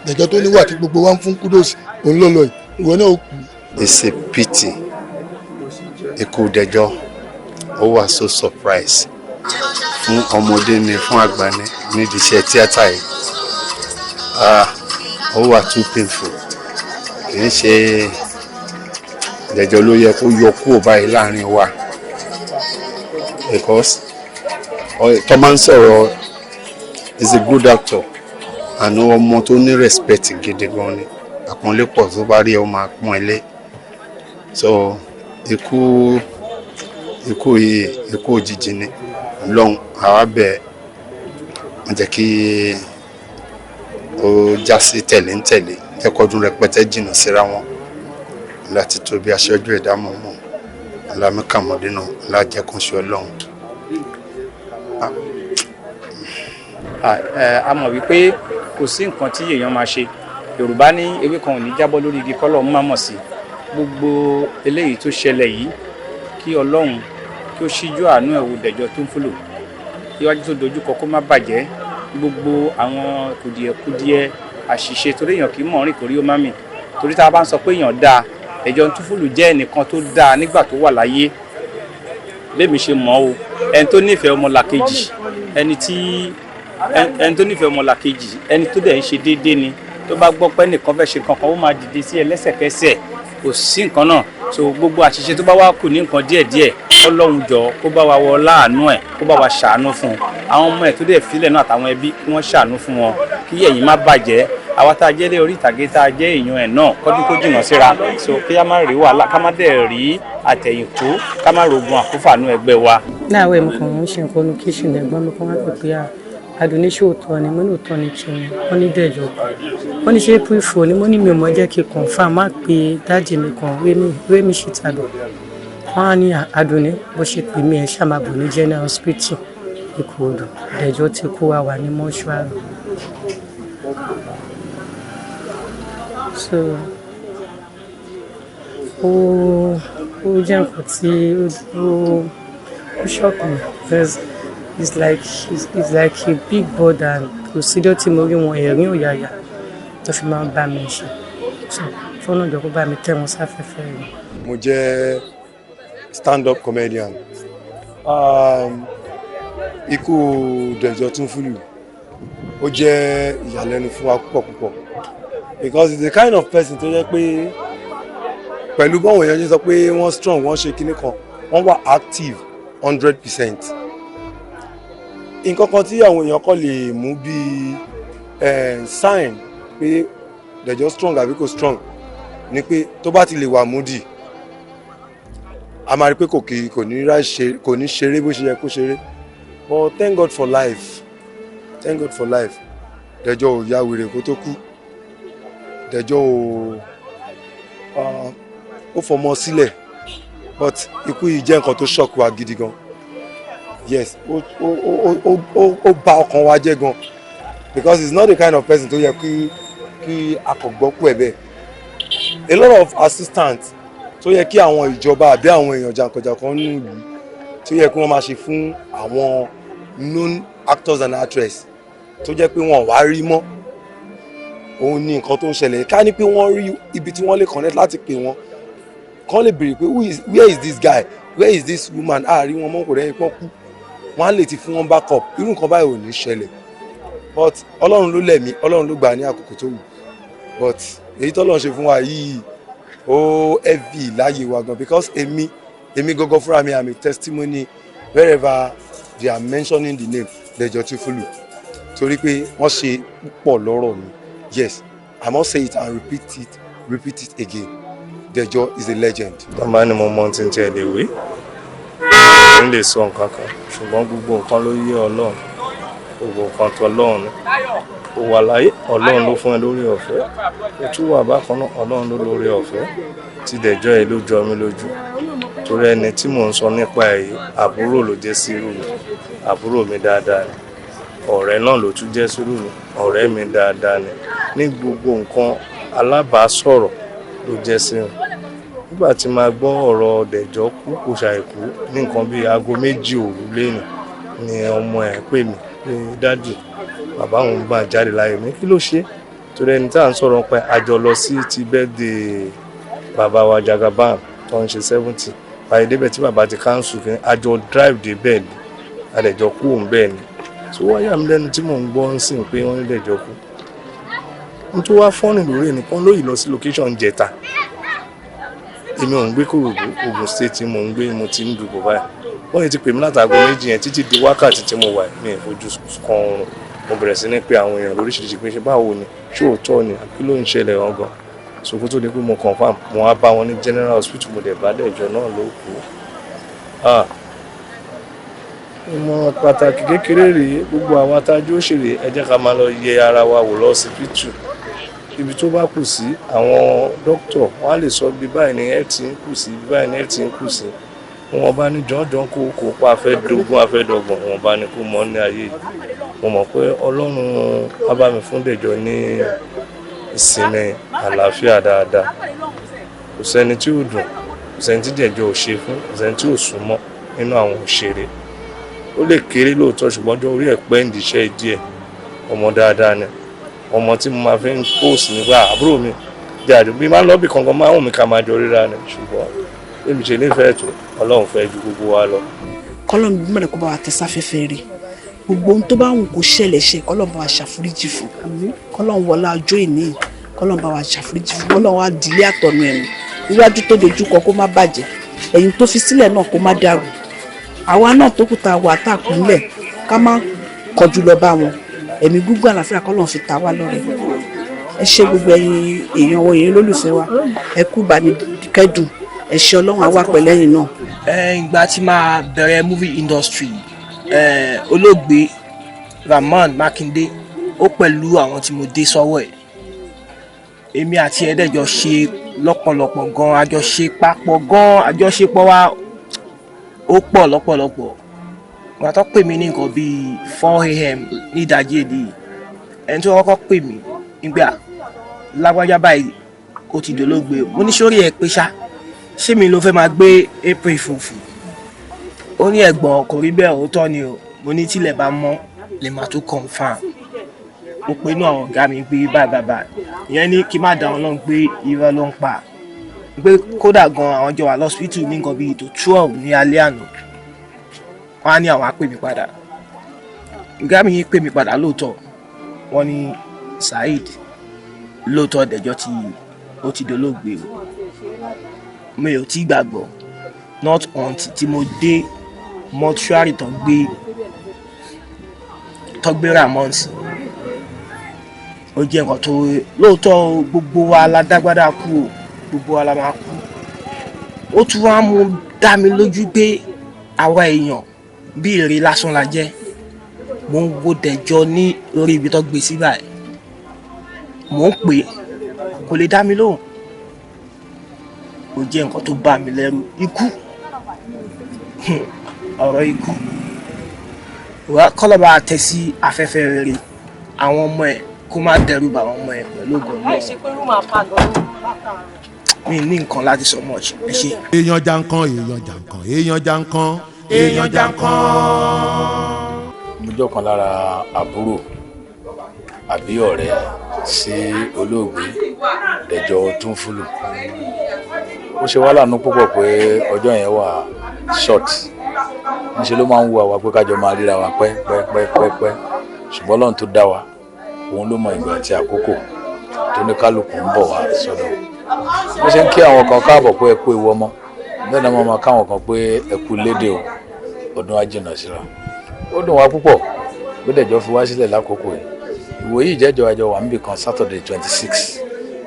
Dẹ̀jọ́ tó níwà tí gbogbo wa ń fún kúdòsì òun ló lọ yìí, ìwọ náà ó kú. It's a pity ikú Dẹ̀jọ́, ó wà so surprise fún ọmọdé ni fún àgbà ni nídìí iṣẹ́ tíátà yìí. Ó wà too painful. Kì í ṣe Dẹ̀jọ́ ló yẹ kó yọ kúrò báyìí láàrin wa, because tó máa ń sọ̀rọ̀ is a good actor and ọmọ tó ní respect gidi gan ni, àpọ́nlé pọ̀ tó bá rí ẹ ó máa pọ́n ẹ lé. So ikú yìí ikú òjijì ni. Ọlọ́run àwa bẹ̀ wọ́n jẹ́ kí ó já sí tẹ̀lé ń tẹ̀lé, jẹ́ kọ́dún rẹpẹtẹ jìnnà síra wọn láti tóbi aṣojú ẹ̀dá mọ̀mọ́ alámíkàmọ́dínà alájẹkùnṣe Ọlọ́run. A mọ̀ wípé kò sí nǹkan tí èèyàn máa ṣe. Yorùbá ní ewé kan ò ní jábọ́ lórí igi kọ́lọ́ má mọ̀ sí. Gbogbo eléyìí tó ṣẹlẹ̀ yìí, kí Ọlọ́run kí ó ṣíjú àánú ẹ̀ wò Dẹ̀jọ́ Túnfúlù, iwájú tó dojúkọ kó má bàjẹ́. Gbogbo àwọn kùdìẹ̀kudiẹ àṣìṣe, torí èèyàn kì í mọ̀ rìn kórí ó má mì. Torí tá a bá ń sọ pé èèyàn dáa, Dẹ̀jọ́ Túnfúlù jẹ́ ẹnìkan tó dáa nígbà tó wà láyé. Lémi ṣe mọ̀ o, ẹni tó nífẹ̀ẹ́ ọmọlàkejì, ẹni tó nífẹ̀ẹ́ ọmọlàkejì, ẹni tó dẹ̀ ń ṣe déédéé ni. Tó bá gbọ́ pé nìkan fẹ́ ṣe nǹkan kan, ó máa dìde sí ẹ lẹ́sẹ̀kẹsẹ̀, kò sí nǹkan náà. So gbogbo àṣìṣe tó bá wá kù ní nǹkan díẹ̀díẹ̀, Ọlọ́run jọ kó bá wa wọ láàánú ẹ̀, kó bá wa ṣàánú fún un. Àwọn ọmọ ẹ̀ tó dẹ̀ filẹ̀ náà àtàwọn ẹbí, kí wọ́n ṣàánú fún wọn, kí ẹ̀yìn má bàjẹ́. Àwa tá a jẹ́ lé orí ìtàgé, tá a jẹ́ èèyàn ẹ̀ náà, kọ́dún kó jìnnà síra, so kí a má rí wàhálà, ká má dẹ̀ rí àtẹ̀yìnkú, ká má rogun àkúfàánú ẹgbẹ́ wa. Láàárọ̀, mo kàn ń ṣe nǹkan ní kitchen. Ẹ̀gbọ́n mi kan wá pè pé Àdùnní, ṣé òótọ́ ni? Mo ní òótọ́ ni kí ni. Wọ́n ní Dẹ̀jọ́. Wọ́n ní ṣé April fool ni? Mo ní mi ò mọ̀, jẹ́ kí n confirm, má pe daddy mi kan, Rémi Ṣìtàdọ̀. Wọ́n á ní Àdùnní, bó ṣe pè mí, ẹ̀ ṣàmàbò ní General Hospital Ìkòròdú, Dẹ̀jọ́ ti kú, wa wà ní mọ́ṣúárì. So ó jẹ́ nǹkan tí ó shock me because it's like a big burden. Kò síjọ́ tí mo rí wọn, ẹ̀rín òyàyà tó fi máa ń bá mi ṣe. So fọ́nà ìjọ kó bá mi tẹ́ wọn sáfẹ́fẹ́ rẹ̀. Mo jẹ́ stand-up comedian. Ikú Dẹ̀jọ́ Túnfúlù, ó jẹ́ ìyàlẹ́nu fún wa púpọ̀ púpọ̀ because he's the kind of person tó jẹ́ pé pẹ̀lú báwọn èèyàn ṣe sọ pé wọ́n strong, wọ́n ṣe kinní kan, wọ́n wà active 100%. Nǹkan kan tí àwọn èèyàn kọ́ lè mú bíi sign pé Dẹ̀jọ́ strong àbí kò strong ni pé tó bá ti lè wà moody, a máa rí pé kò ní ṣe, kò ní ṣeré bó ṣe yẹ kó ṣeré. But thank God for life, thank God for life. Dẹ̀jọ́ ò ya wèrè kó tó kú. Dẹ̀jọ́ ò ó fọmọ sílẹ̀, but ikú yìí jẹ́ nǹkan tó shock wa gidi gan. Yes, ó bà ọkàn wa jẹ́ gan because he's not the kind of person tó yẹ kí a kò gbọ́ kú ẹ̀ bẹ́ẹ̀. A lot of assistants tó yẹ kí àwọn ìjọba àbí àwọn èèyàn jàǹkànjàǹkàn nínú ìlú tó yẹ kí wọ́n máa ṣe fún àwọn known actors and actresses tó jẹ́ pé wọ́n wá rí mọ́, òun ní nǹkan tó ń ṣẹlẹ̀. Ká ní pé wọ́n rí ibi tí wọ́n lè connect láti pè wọ́n, kán lè béèrè pé who is where is this guy, where is this woman, àárí wọn mọ́, kò rẹ́yìn pọ́n kú, wọ́n á lè ti fún wọn backup, irú nǹkan báyìí ò ní ṣẹlẹ̀. But Ọlọ́run ló lẹ̀mí, Ọlọ́run ló gbà ní àkókò tó wù. But èyí tọ́lọ́run ṣe fún wa yìí, ó heavy láyé wa gan because èmi gangan fúnra mi, am a testimony wherever they are mentioning the name Dẹ̀jọ́ Túnfúlù, torí pé wọ́n ṣe púpọ̀ lọ́rọ̀ mi. Yes, I must say it and repeat it, repeat it again, Dẹ̀jọ́ is a legend. Tọ́ ni mo mọ tí ń tiẹ̀ lè wí, n lè sọ nǹkan kan, ṣùgbọ́n gbogbo nǹkan ló yé Ọlọ́run, gbogbo nǹkan tó Ọlọ́run ni. Ó wà láyé, Ọlọ́run ló fún ẹ lórí ọ̀fẹ́. Ó tún wà bákan náà, Ọlọ́run ló lórí ọ̀fẹ́. Tí Dẹ̀jọ́ yìí ló jọ mí lójú, torí ẹni tí mò ń sọ nípa ẹ̀ yìí, àbúrò ló jẹ́ sírù mi, àbúrò mi dáadáa ni. Ọ̀rẹ́ náà ló tún jẹ́ sírù mi, ọ̀rẹ́ mi dáadáa ni. Ní gbogbo nǹkan, alábàásọ̀rọ̀ ló jẹ́ sí mi. Nígbà tí máa gbọ́ ọ̀rọ̀ Dẹ̀jọ́ kú kò ṣàìkú ní nǹkan bíi aago 2 òru lẹ́nu ni ọmọ ẹ̀ pè mí pé daddy, bàbá òun bá jáde láyé mi. Kí ló ṣe? Torí ẹni tá à ń sọ̀rọ̀ pé àjọ lọ sí ti birthday bàbá wa Jagaban tó ń ṣe 70 báyìí débẹ̀ tí bàbá ti cancel kí àjọ drive dé bẹ́ẹ̀ ni, àdẹ̀jọ kú òun bẹ́ẹ̀ ni. Tó wá yà mí lẹ́nu tí mò ń gbọ́ ń sìn pé wọ́n ní Dẹ̀jọ́ kú. N tó wá funny lórí ẹnìkan lóyìí lọ sí location jẹta. Èmi ò ń gbé Kòròdú, Ògùn State mò ń gbé, mo ti ń dùbò báyìí. Wọ́n yìí ti pè mí látàgọ́ 2 yẹn títí di wákàtí tí mo wà, mi ì fojú kan oorun. Mo bẹ̀rẹ̀ sí ní pé àwọn èèyàn lóríṣiríṣi pé ṣe báwo ni, ṣé òótọ́ ni, kí ló ń ṣẹlẹ̀ gangan? So kó tó di pé mo confirm, mo wá bá wọn ní General Hospital, mo dẹ̀ bá Dẹ̀jọ́ náà ló kú. Ah, ìmọ̀ràn pàtàkì kékeré rèé: gbogbo àwọn atájú òṣèré, ẹ jẹ́ ká máa lọ yẹ ara wa wò lọ́sibítù. Ibi tó bá kù sí, àwọn dókítà wọn á lè sọ bí báyìí ní ẹ ti ń kù sí, bí báyìí ní ẹ ti ń kù sí. Wọn bá ní jọ́njọ́n kó pa afẹ́ dógún, afẹ́ dọ́gbọ̀n, wọn bá ní kó mọ́ ní ayé yìí. Mo mọ̀ pé Ọlọ́run á bá mi fún Dẹ̀jọ́ ní ìsinmi àlàáfíà dáadáa. Kò sẹ́ni tí ò dùn, kò sẹ́ni tí Dẹ̀jọ́ ò ṣe fún, kò sẹ́ni tí ò súnmọ́ nínú àwọn òṣèré. Ó lè kéré lóòótọ́, ṣùgbọ́n ọjọ́ orí ẹ̀ pẹ́ ń diṣẹ́ díẹ̀. Ọmọ dáadáa ni, ọmọ tí mo máa fi ń post nígbà àbúrò mi jáde bí máa ń lọ́bì kankan, máa ń wù mí ká máa jọ ríra ni. Ṣùgbọ́n èmi ṣe nífẹ̀ẹ́ tó, Ọlọ́run fẹ́ ju gbogbo wa lọ. Kọ́lọ́n bí mọ̀lẹ́ kó bá wa tẹ sáfẹ́fẹ́ rí. Gbogbo ohun tó bá wù kó ṣẹlẹ̀ ṣe, kọ́lọ́n bá wa ṣàforíjì fún, kọ́lọ́n wọlá ọjọ́ ìní, kọ́lọ́n bá wa ṣàforíjì fún, kọ́lọ́n wa dìlé àtọ̀nù ẹ̀mí iwájú tó dojú kọ kó má bàjẹ́. Ẹ̀yìn tó fi sílẹ̀ náà kó má dàrú. Àwa náà tó kù tá a wà tá a kù ńlẹ̀, ká má kọjú lọ bá wọn. Ẹ̀mí gígùn, àlàáfíà kọ́lọ́run fi ta wá lọ́rẹ. Ẹ ṣe gbogbo ẹ̀yin èèyàn wọ, èèyàn olólùfẹ́ wa, ẹ kú ìbánikẹ́dùn. Ẹ ṣe, Ọlọ́run á wà pẹ̀lẹ́yìn náà. Ìgbà tí máa bẹ̀rẹ̀ movie industry, olóògbé Rahman Makinde, ó pẹ̀lú àwọn tí mo dé sọ́wọ́ ẹ̀. Èmi àti ẹ̀ẹ́dẹ̀jọ ṣe lọ́pọ̀lọpọ̀ gan, àjọṣe papọ̀ gan, àjọṣepọ̀ wa ó pọ̀ lọ́pọ̀lọpọ̀. Ìgbà tó pè mí ní nǹkan bíi 4 a.m. ní ìdájí èdè yìí, ẹni tó kọ́kọ́ pè mí nígbà lágbájá báyìí ó ti dolóògbé, mo ní sórí ẹ pé ṣá, ṣé mi ló fẹ́ máa gbé April funfun? Ó ní ẹ̀gbọ́n, kò rí bẹ́ẹ̀, òótọ́ ni o. Mo ní tílẹ̀ bá mọ́ lè máa tó confirm. Mo pe inú àwọn ọ̀gá mi pé báyìí báyìí báyìí. Ìyẹn ní kí n má dá wọn lóhùn pé irọ́ ló ń pa, pé kódà gan àwọn jọ wà lọ́sibítù ní nǹkan bíi tó 12 ní alẹ́ àná. Wọ́n á ní àwọn á pè mí padà. Ọ̀gá mi yín pè mí padà lóòótọ́. Wọ́n ní Saheed, lóòótọ́ Dẹ̀jọ́ tí ó ti dolóògbé o. Mi ò tí gbàgbọ́, not until tí mo dé mortuary tó gbé Ramon sí. Ó jẹ́ nǹkan tó lóòótọ́ o, gbogbo wa la dágbádá kú o, gbogbo wa la máa kú. Ó tún wá mú dá mi lójú pé àwa èèyàn bí èrè lásán la jẹ́. Mo ń wo Dẹ̀jọ́ ní orí ibi tó gbé sí báyìí, mò ń pè é, kò lè dá mi lóhùn. Ó jẹ́ nǹkan tó bà mí lẹ́rù. Ikú, ọ̀rọ̀ ikú wà, kọ́lọ́ba tẹ̀ sí afẹ́fẹ́ rere àwọn ọmọ ẹ̀, kó má dẹ́rù bà àwọn ọmọ ẹ̀ pẹ̀lú ògùn Láì náà. ṣe pé rúmà pa gan-an látàárọ̀. Mi ní nǹkan láti sọ much. Ẹ ṣé. Èèyàn jankan, èèyàn jankan, èèyàn jankan, èèyàn jankan. Mo jẹ́ ọ̀kan lára àbúrò àbí ọ̀rẹ́ sí olóògbé Dẹ̀jọ́ Túnfúlù. Ó ṣe wá láàánú púpọ̀ pé ọjọ́ yẹn wà short. Níṣẹ́ ló máa ń wu àwa pé kájọ máa ríra wa pẹ́ pẹ́ pẹ́ pẹ́ pẹ́, ṣùgbọ́n Ọlọ́run tó dá wa, òun ló mọ ìgbà àti àkókò tó ní kálukú ń bọ̀ wá sọ́dọ̀. Bó ṣe ń kí àwọn kan káàbọ̀ pé ẹ kú ewu ọmọ, bẹ́ẹ̀ náà wọ́n máa káwọn kan pé ẹ kú lédè o. Ọdún á jìnnà síra. Ó dùn wá púpọ̀ bí Dẹ̀jọ́ fi wá sílẹ̀ lákòókò yìí. Ìwòyí ìjẹ́jọ́ àjọ wà níbì kan Saturday 26,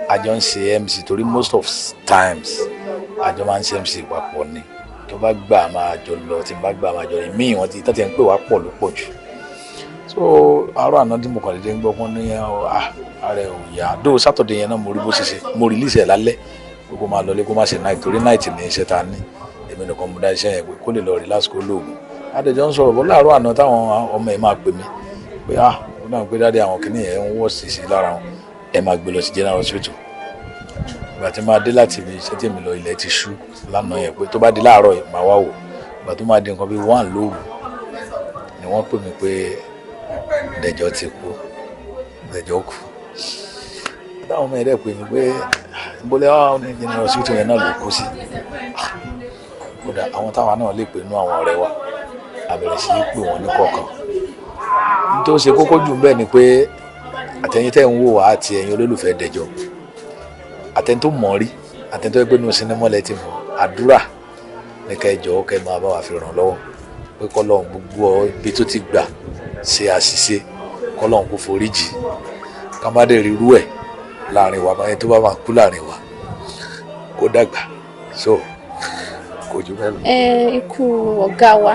àjọ ń ṣe MC, torí most of times àjọ máa ń ṣe MC papọ̀ ni. Tó bá gbà máa jọ lọ, tí bá gbà máa jọ rìn míì, wọ́n ti tọ́tẹ̀ ń pè wá pọ̀ ló pọ̀ jù. So àárọ̀ àná tí mo kàn dédé ń gbọ́ pọ́n ní ààrẹ ò yá dó. Saturday yẹn náà mo rí bó ṣe ṣe, mo release ẹ̀ lálẹ́ pé kó máa lọlé, kó má ṣe night, torí night ní iṣẹ́ ta ní. Èmi nìkan mo dá iṣẹ́ yẹn pé kó lè lọ relax, kó lóògùn. Adẹjọ́ ń sọ̀rọ̀ bọ́ láàárọ̀ àná táwọn ọmọ ẹ̀ máa pè mí pé ah, ó dáhùn pé dáadé àwọn kìnìyàn ẹ̀ ń wọ̀ sí sí lára wọn, ẹ̀ máa gbé lọ sí general hospital. Ìgbà tí máa dé láti ibi iṣẹ́ tí èmi lọ, ilẹ̀ ti ṣú lánàá yẹn, pé tó bá di láàárọ̀ yìí máa wá wò. Ìgbà tó máa di nǹkan bíi 1 lóru ni wọ́n pè mí pé Dẹ̀jọ́ ti kú, Dẹ̀jọ́ kú. Táwọn ọmọ ẹ̀ dẹ̀ pè mí pé bólẹ́ wà ní general hospital yẹn náà ló kú sí. Kódà àwọn táwa náà lè pè nú àwọn ọ̀rẹ́ wa, a bẹ̀rẹ̀ sí í pè wọ́n ní kọ̀ọ̀kan. Ní tó ṣe kókó jù bẹ́ẹ̀ ni pé àtẹ̀yin tẹ́ ń wò wá àti ẹ̀yin olólùfẹ́ Dẹ̀jọ́, àtẹ̀yin tó mọ̀ rí, àtẹ̀yin tó yẹ pé nínú sinimá lẹ ti mọ̀, àdúrà ní ká ẹ jọ̀ọ́ kẹ́ máa bá wa fi ràn lọ́wọ́ pé kọ́lọ́run, gbogbo ibi tó ti gbà ṣe àṣìṣe, kọ́lọ́run kó foríjì, ká má dé ríru ẹ̀ láàrin wa. Ẹni tó bá máa kú láàrin wa kó dàgbà, so kò jù bẹ́ẹ̀ lọ. Ẹ ikú ọ̀gá wa,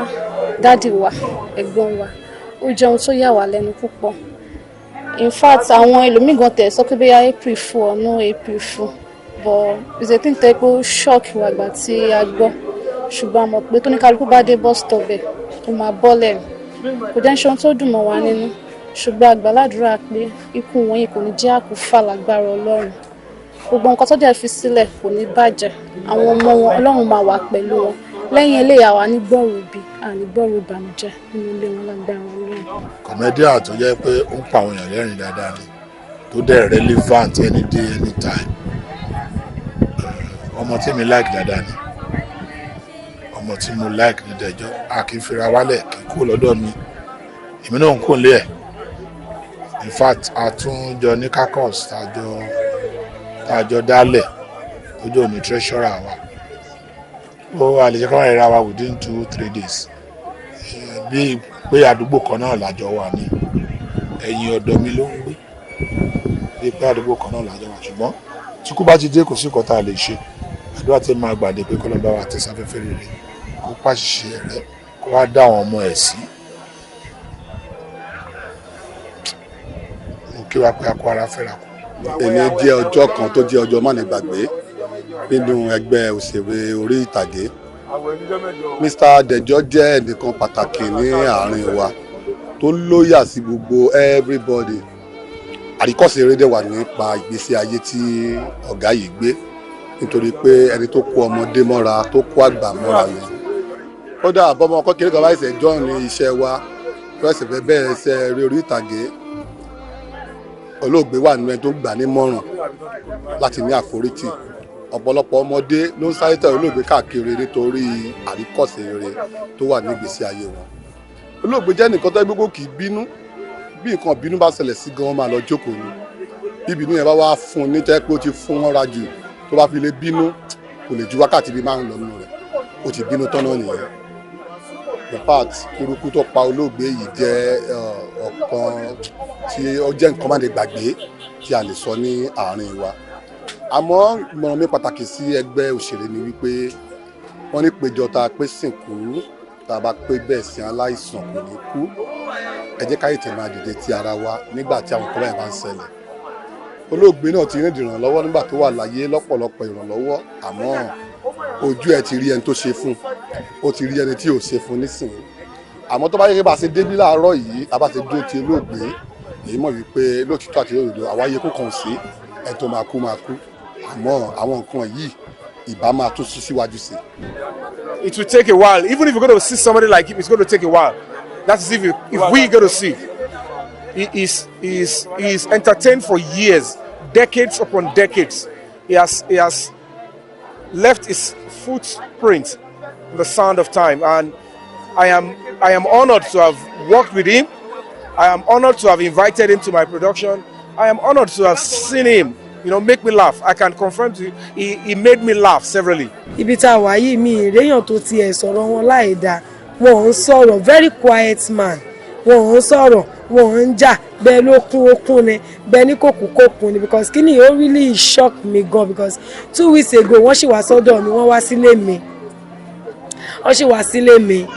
daddy wa, ẹ̀gbọ́n wa, ó jẹ́ ohun tó yà wá lẹ́nu púpọ̀. In fact, àwọn ẹlòmíì gan tẹ̀ sọ pé bóyá April fool or no April fool, but it's a thing tẹ́ pé ó shock wa gbà tí a gbọ́. Ṣùgbọ́n a mọ̀ pé tóníkálukú bá dé bus stop ẹ̀, ó máa bọ́lẹ̀. Kò jẹ́ ń ṣe ohun tó dùn mọ́ wa nínú, ṣùgbọ́n a gbàládùra pé ikú wọ̀nyí kò ní jẹ́ àkúfà lágbára Ọlọ́run. Gbogbo nǹkan tó dẹ̀ fi sílẹ̀ kò ní bàjẹ́. Àwọn ọmọ wọn, Ọlọ́run máa wà pẹ̀lú wọn. Lẹ́yìn eléyà wa ní gbọ́rò bí àní gbọ́rò ìbànújẹ́ nínú ilé wọn lágbára Ọlọ́run. Comedian tó jẹ́ pé ó ń pa àwọn èèyàn lẹ́rìn dáadáa ni, tó dẹ̀ relevant any day, anytime. Ọmọ tí mi like dáadáa ni, ọmọ tí mo like ní Dẹ̀jọ́. A kì í fira wálẹ̀, kì í kúrò lọ́dọ̀ mi, èmi náà ń kó lé ẹ̀. In fact, a tún jọ ní caucus tá a jọ dálẹ̀ tó jẹ́ òní treasurer wa. Ó àlejò kan rẹ̀ ra wa within 2-3 days, bí pé àdúgbò kan náà lájọ wà ní ẹ̀yìn ọ̀dọ̀ mi ló ń gbé, bí pé àdúgbò kan náà lájọ wà. Ṣùgbọ́n tí kú bá ti dé, kò sí nǹkan tá a lè ṣe. Àdúrà tí máa gbàdé pé kọ́lọ́ bá wa tẹ sáfẹ́fẹ́ rere, kó pàṣìṣe rẹ, kó wá dá àwọn ọmọ ẹ̀ sí. Mo kí wa pé a kó ara fẹ́ra kù. Èmi jẹ́ ọjọ́ kan tó jẹ́ ọjọ́ mánigbàgbé nínú ẹgbẹ́ òṣèré orí ìtàgé. Mr. Dejo jẹ́ ẹnìkan pàtàkì ní àárín wa tó lóyà sí gbogbo everybody. Àríkọ́sí eré dẹ̀ wà nípa ìgbésí ayé tí ọ̀gá yìí gbé, nítorí pé ẹni tó kó ọmọdé mọ́ra, tó kó àgbà mọ́ra ni. Kódà bọ́mọ kékeré kan báyìí ṣe join ní iṣẹ́ wa, tó ẹsẹ̀ fẹ́ bẹ̀rẹ̀ iṣẹ́ eré orí ìtàgé, olóògbé wà nínú ẹni tó gbà nímọ̀ràn láti ní àforítì. Ọ̀pọ̀lọpọ̀ ọmọdé ló ń sáré tẹ̀lé olóògbé káàkiri nítorí àríkọ́sí rere tó wà ní ìgbésí ayé wọn. Olóògbé jẹ́ nìkan tó gbogbo kì í bínú. Bí nǹkan bínú bá ṣẹlẹ̀ sí gan, máa lọ jókòó ni. Bí ìbínú yẹn bá wá fún un ní tẹ́ pé ó ti fún wọn ra jù, tó bá fi lè bínú, kò lè ju wákàtí bíi 5 lọ nínú rẹ̀, ó ti bínú tán náà nìyẹn. In fact, eruku tó pa olóògbé yìí jẹ́ ọ̀kan tí ó jẹ́ nǹkan má lè gbàgbé tí a lè sọ ní àárín wa. Àmọ́ ìmọ̀ràn mi pàtàkì sí ẹgbẹ́ òṣèré ni wípé wọ́n ní péjọ tá a pé sìnkú, tá a bá pé bẹ́ẹ̀ sí aláìsàn, kò ní kú. Ẹ jẹ́ ká ètè máa dìde ti ara wa nígbà tí àwọn nǹkan báyìí bá ń ṣẹlẹ̀. Olóògbé náà ti rìn ìrànlọ́wọ́ nígbà tó wà láyé, lọ́pọ̀lọpọ̀ ìrànlọ́wọ́, àmọ́ ojú ẹ ti rí ẹni tó ṣe fún, ó ti rí ẹni tí ò ṣe fún nísìnyí. Àmọ́ tó bá yẹ kí bá a ṣe débí láàárọ̀ yìí, a bá ṣe dúró ti olóògbé, èyí mọ̀ wípé lóòtítọ́ àti lódodo, àwa yẹ kó kàn sí ẹni tó máa kú máa kú, àmọ́ àwọn nǹkan yìí ìbá máa tún sún síwájú sí. It will take a while. Even if you're going to see somebody like him, it's going to take a while. That is if we going to see. He is entertained for years, decades upon decades. He has left his footprint in the sound of time, and I am honored to have worked with him. I am honored to have invited him to my production. I am honored to have seen him make me laugh. I can confirm to you, he made me laugh severally. Ibi tá a wà yìí, mi ìréyàn tó tiẹ̀ sọ̀rọ̀ wọn láì dáa. Wọn ò ń sọ̀rọ̀, very quiet man. Wọn ò ń sọ̀rọ̀, wọn ò ń jà. Bẹ́ẹ̀ ló kún ó kún ni, bẹ́ẹ̀ ní kò kú kò kún ni, because kí ni, ó really shock me gan, because 2 weeks ago, wọ́n sì wá sọ́dọ̀ mi, wọ́n wá sílé mi, wọ́n sì wá sílé mi.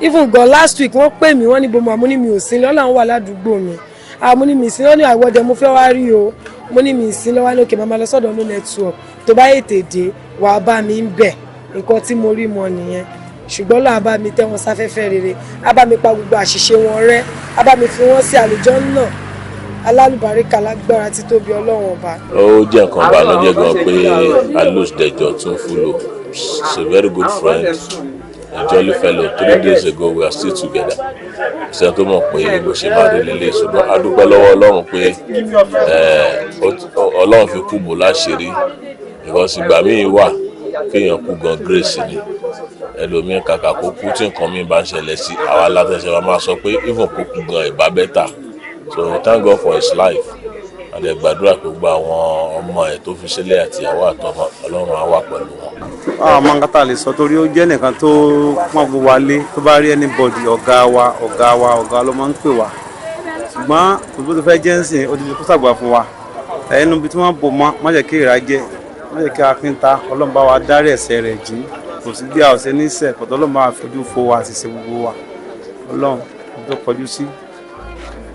Even gan last week, wọ́n pè mí, wọ́n ní bomo àmú ní mi ò sí lọ́la, wọ́n wà ládùúgbò mi àmú ní mi sí lọ́ní àìwọ́dẹ mo fẹ́ wá rí o. Mo ní mi sí lọ́wọ́ lókè, màmá lọ sọ́dọ̀ no network, tó bá ètè dé, wàá bá mi ń bẹ̀. Nǹkan tí mo rí mọ nìyẹn. Ṣùgbọ́n lọ́wọ́ bá mi tẹ́ wọn sáfẹ́fẹ́ rere, á bá mi pa gbogbo àṣìṣe wọn rẹ́, á bá mi fi wọ́n sí àlùjánnà alálùbáríkà lágbára títóbi Ọlọ́run Ọba. Ó jẹ́ nǹkan ìbànújẹ́ gan pé a lose Dejo Tunfulu. He's a very good friend, a jolly fellow. 3 days ago, we are still together. Ṣe tó mọ̀ pé bó ṣe máa rí lélẹ̀? Ṣùgbọ́n a dúpẹ́ lọ́wọ́ Ọlọ́run pé Ọlọ́run fi kú bò láṣìírí, because ìgbà míì wà kéèyàn kú gan, grace ni. Ẹlòmíín kàkà kó kú, tí nǹkan míì bá ń ṣẹlẹ̀ sí àwa látẹ̀sẹ̀ wa, máa sọ pé even kó kú gan, ìbá better. So thank God for his life, a dẹ̀ gbàdúrà pé gbogbo àwọn ọmọ ẹ̀ tó fi sílẹ̀, àtìyàwó àtọmọ, Ọlọ́run á wà pẹ̀lú wọn. Àwọn nǹkan tá a lè sọ, torí ó jẹ́ nìkan tó pọ́n gbogbo wa lé. Tó bá rí anybody, ọ̀gá wa, ọ̀gá wa, ọ̀gá ló máa ń pè wá. Ṣùgbọ́n òbí tó fẹ́ jẹ́ ń sìn, ó ti fi kó sàgbà fún wa. Ẹnu ibi tí wọ́n bò mọ́, má jẹ́ kí ìrà jẹ́, má jẹ́ kí akin ta. Ọlọ́run bá wa dárí ẹ̀ṣẹ̀ rẹ̀ jìn. Kò sí bí a ò ṣe ní ṣẹ̀ pọ̀tọ́. Ọlọ́run bá wa fojú fo wa àti ṣe gbogbo wa. Ọlọ́run tó kọjú sí,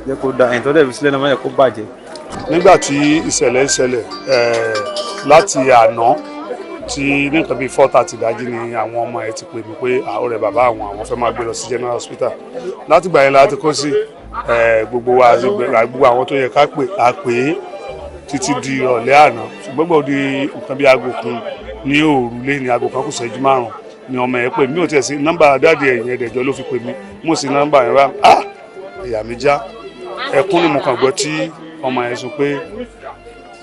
jẹ́ kó da ẹ̀yìn tó dẹ̀ fi sílẹ̀ náà, má jẹ́ kó bàjẹ́. Nígbà tí ìṣẹ̀lẹ̀ ìṣẹ̀lẹ̀ láti àná tí ní nǹkan bíi 4:30 dájí ni àwọn ọmọ ẹ̀ ti pè mí pé ọ̀rẹ́ bàbá àwọn, àwọn fẹ́ máa gbé lọ sí general hospital. Látìgbà yẹn láti kó sí gbogbo wa, gbogbo àwọn tó yẹ ká pè á pè é títí di ìrọ̀lẹ́ àná. Ṣùgbọ́n gbọ́dọ̀ di nǹkan bíi aago 1 ní òru lé ní aago 1 kù ìṣẹ́jú 5 ni ọmọ ẹ̀ pè mí. Ò tiẹ̀ sí nọ́mbà daddy ẹ̀yìn ẹ̀dẹ̀jọ́ ló fi pè mí. Mo sì nọ́mbà yẹn wá, ah, ìyá mi já ẹkún ni. Mo kàn gbọ́ tí ọmọ yẹn sọ pé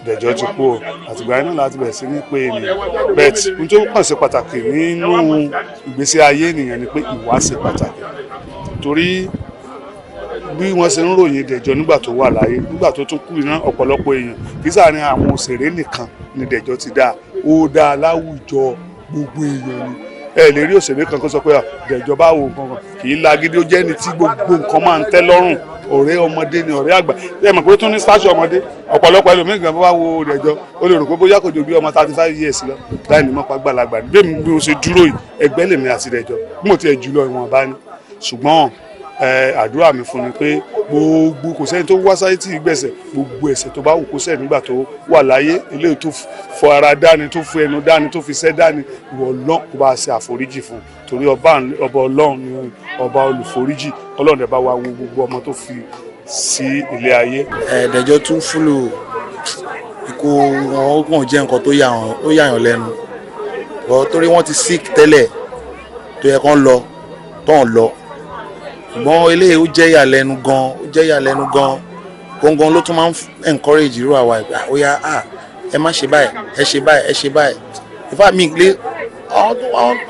Dẹ̀jọ́ ti kú o. Àtìgbà yẹn náà láti bẹ̀rẹ̀ sí ní pé ènìyàn but n tó kàn ṣe pàtàkì nínú ìgbésí ayé ènìyàn ni pé ìwà ṣe pàtàkì, torí bí wọ́n ṣe ń ròyìn Dẹ̀jọ́ nígbà tó wà láyé, nígbà tó tún kú iná, ọ̀pọ̀lọpọ̀ èèyàn, kì í sàárín àwọn òṣèré nìkan ni Dẹ̀jọ́ ti dáa. Ó dáa láwùjọ gbogbo èèyàn ni. Ẹ lè rí òṣèré kan kó sọ pé Dẹ̀jọ́ bá wo nǹkan kan, kì í lágídí. Ó jẹ́ ẹni tí gbogbo nǹkan máa ń tẹ́ lọ́rùn. Ọ̀rẹ́ ọmọdé ni, ọ̀rẹ́ àgbà. Ẹ mọ̀ pé ó tún ní stature ọmọdé. Ọ̀pọ̀lọpọ̀ ẹlòmíì gan bá wo Dẹ̀jọ́, ó lè rò pé bóyá kò ju bí ọmọ 35 years lọ, láì ní mọ́pá gbàlagbà. Bí èmi bí mo ṣe dúró yìí, ẹgbẹ́ lèmi àti Dẹ̀jọ́, bí mo ti ẹ̀ jù lọ ìwọ̀nba ni. Ṣùgbọ́n àdúrà mi fún ni pé gbogbo, kò sẹ́ni tó wá sáyé tí ì gbẹ̀sẹ̀, gbogbo ẹ̀ṣẹ̀ tó bá wù kó ṣẹ̀ nígbà tó wà láyé, eléyìí tó fọ ara dání, tó fi ẹnu dání, tó fi ṣẹ́ dání, ìwọ Ọlọ́run kó bá ṣe àforíjì fún un, torí ọba Ọlọ́run ni ọba olùforíjì. Ọlọ́run dẹ̀ bá wa wo gbogbo ọmọ tó fi sí ilé ayé. Ẹ Dẹ̀jọ́ Túnfúlù, ikú wọn ó kàn jẹ́ nǹkan tó yà yàn lẹ́nu bọ́, torí wọ́n ti sick tẹ́lẹ̀ tó yẹ kán lọ tán lọ. Ṣùgbọ́n eléyìí, ó jẹ́ ìyàlẹ́nu gan, ó jẹ́ ìyàlẹ́nu gan gangan. Ló tún máa ń encourage irú àwa ìgbà ó yá, ah, ẹ má ṣe báyìí, ẹ ṣe báyìí, ẹ ṣe báyìí. In fact, mi lè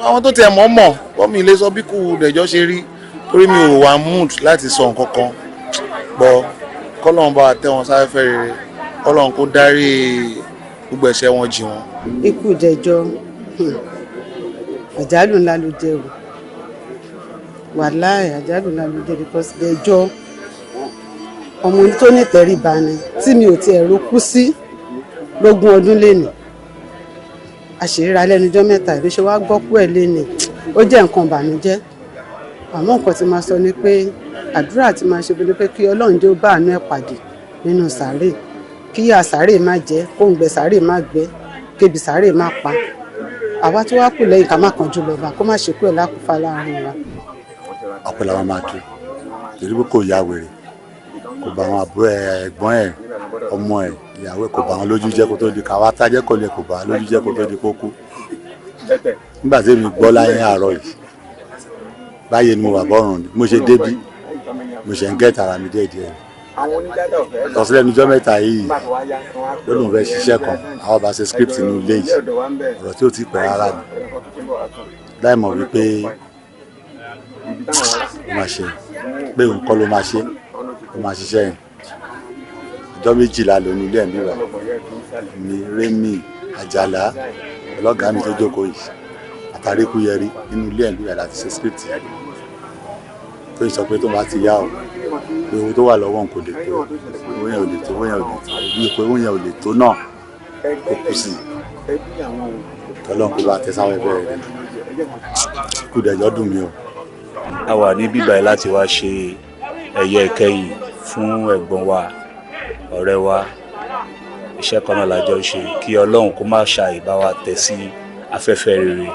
àwọn tó tiẹ̀ mọ̀ mọ̀ wọ́n, mi lè sọ bí kú Dẹ̀jọ́ ṣe rí, torí mi ò wà mood láti sọ nǹkan kan bọ́. Kọ́lọ́run bá wa tẹ́ wọn sáfẹ́fẹ́ rere, kọ́lọ́run kó dárí gbogbo ẹ̀ṣẹ̀ wọn jì wọ́n. Ikú Dẹ̀jọ́, àjálù ńlá ló jẹ́ o. Wàláì, àjálù ńlá ló jẹ́, because Dẹ̀jọ́, ọmọ tó nítẹríba ni, tí mi ò tiẹ̀ ro kú sí lógún ọdún lénìí. Àṣíríra lẹ́nujọ́ mẹ́ta ìlú ṣe wá gbọ́ kú ẹ̀ lénìí, ó jẹ́ nǹkan ìbànújẹ́. Àmọ́ nǹkan tí máa sọ ni pé àdúrà tí máa ṣe ni pé kí Ọlọ́run jẹ́ ó bá àánú ẹ̀ pàdé nínú sàárè, kí ìyà sàárè má jẹ́ kóńgbẹ, sàárè má gbẹ, kébi sàárè má pa àwa tó wá kù lẹ́yìn, ká má kánjú lọ bá, kó má ṣe kú ẹ̀ lákùúfà láàrin wa. Ọpẹ́ làwọn máa kí, torí pé kò ya wèrè, kò bá àwọn àbúrò ẹ, ẹ̀gbọ́n ẹ, ọmọ ẹ, ìyàwó ẹ, kò bá wọn lójú jẹ́ kó tó di káwá tájẹ́ kò lè, kò bá wọn lójú jẹ́ kó tó di kó kú. Nígbà tí èmi gbọ́ láyé àárọ̀ yìí báyìí ni mo wà bọ́rùn ni mo ṣe débí, mo ṣe ń gẹ́tà ara mi díẹ̀ díẹ̀ tọ́sílẹ̀ níjọ́ mẹ́ta yìí. Ló lóun fẹ́ ṣiṣẹ́ kan, àwọn bá ṣe script inú ilé yìí, ọ̀rọ̀ tí ò tí pẹ́ rárá ni, láì mọ̀ wípé ó máa ṣe pé òun kọ́ ló máa ṣe, ó máa ṣiṣẹ́ yẹn. Ọjọ́ 12 lónìí ilé ẹ̀ ń bíbà mi, Rémi Àjàlá, ọlọ́gàá mi tó jókòó yìí, àtàríkúyẹrí, nínú ilé ẹ̀ ń bíbà láti ṣe script yẹn, tó ń sọ pé tó bá ti yá o, pé owó tó wà lọ́wọ́ òun kò lè tó, owó yẹn ò lè tó, owó yẹn ò lè tó, bí pé owó yẹn ò lè tó náà, kó kú sí i. Tọ́lọ́n kó bá tẹ sáwọn ẹgbẹ́ rẹ̀. Kú Dẹ̀jọ́ dùn mí o. A wà ní bíbá yìí láti wá ṣe ẹ̀yẹ ìkẹyìn fún ẹ̀gbọ́n wa, ọ̀rẹ́ wa. Iṣẹ́ kan náà la jọ ń ṣe. Kí Ọlọ́run kó má ṣàì bá wa tẹ̀ sí afẹ́fẹ́ rere.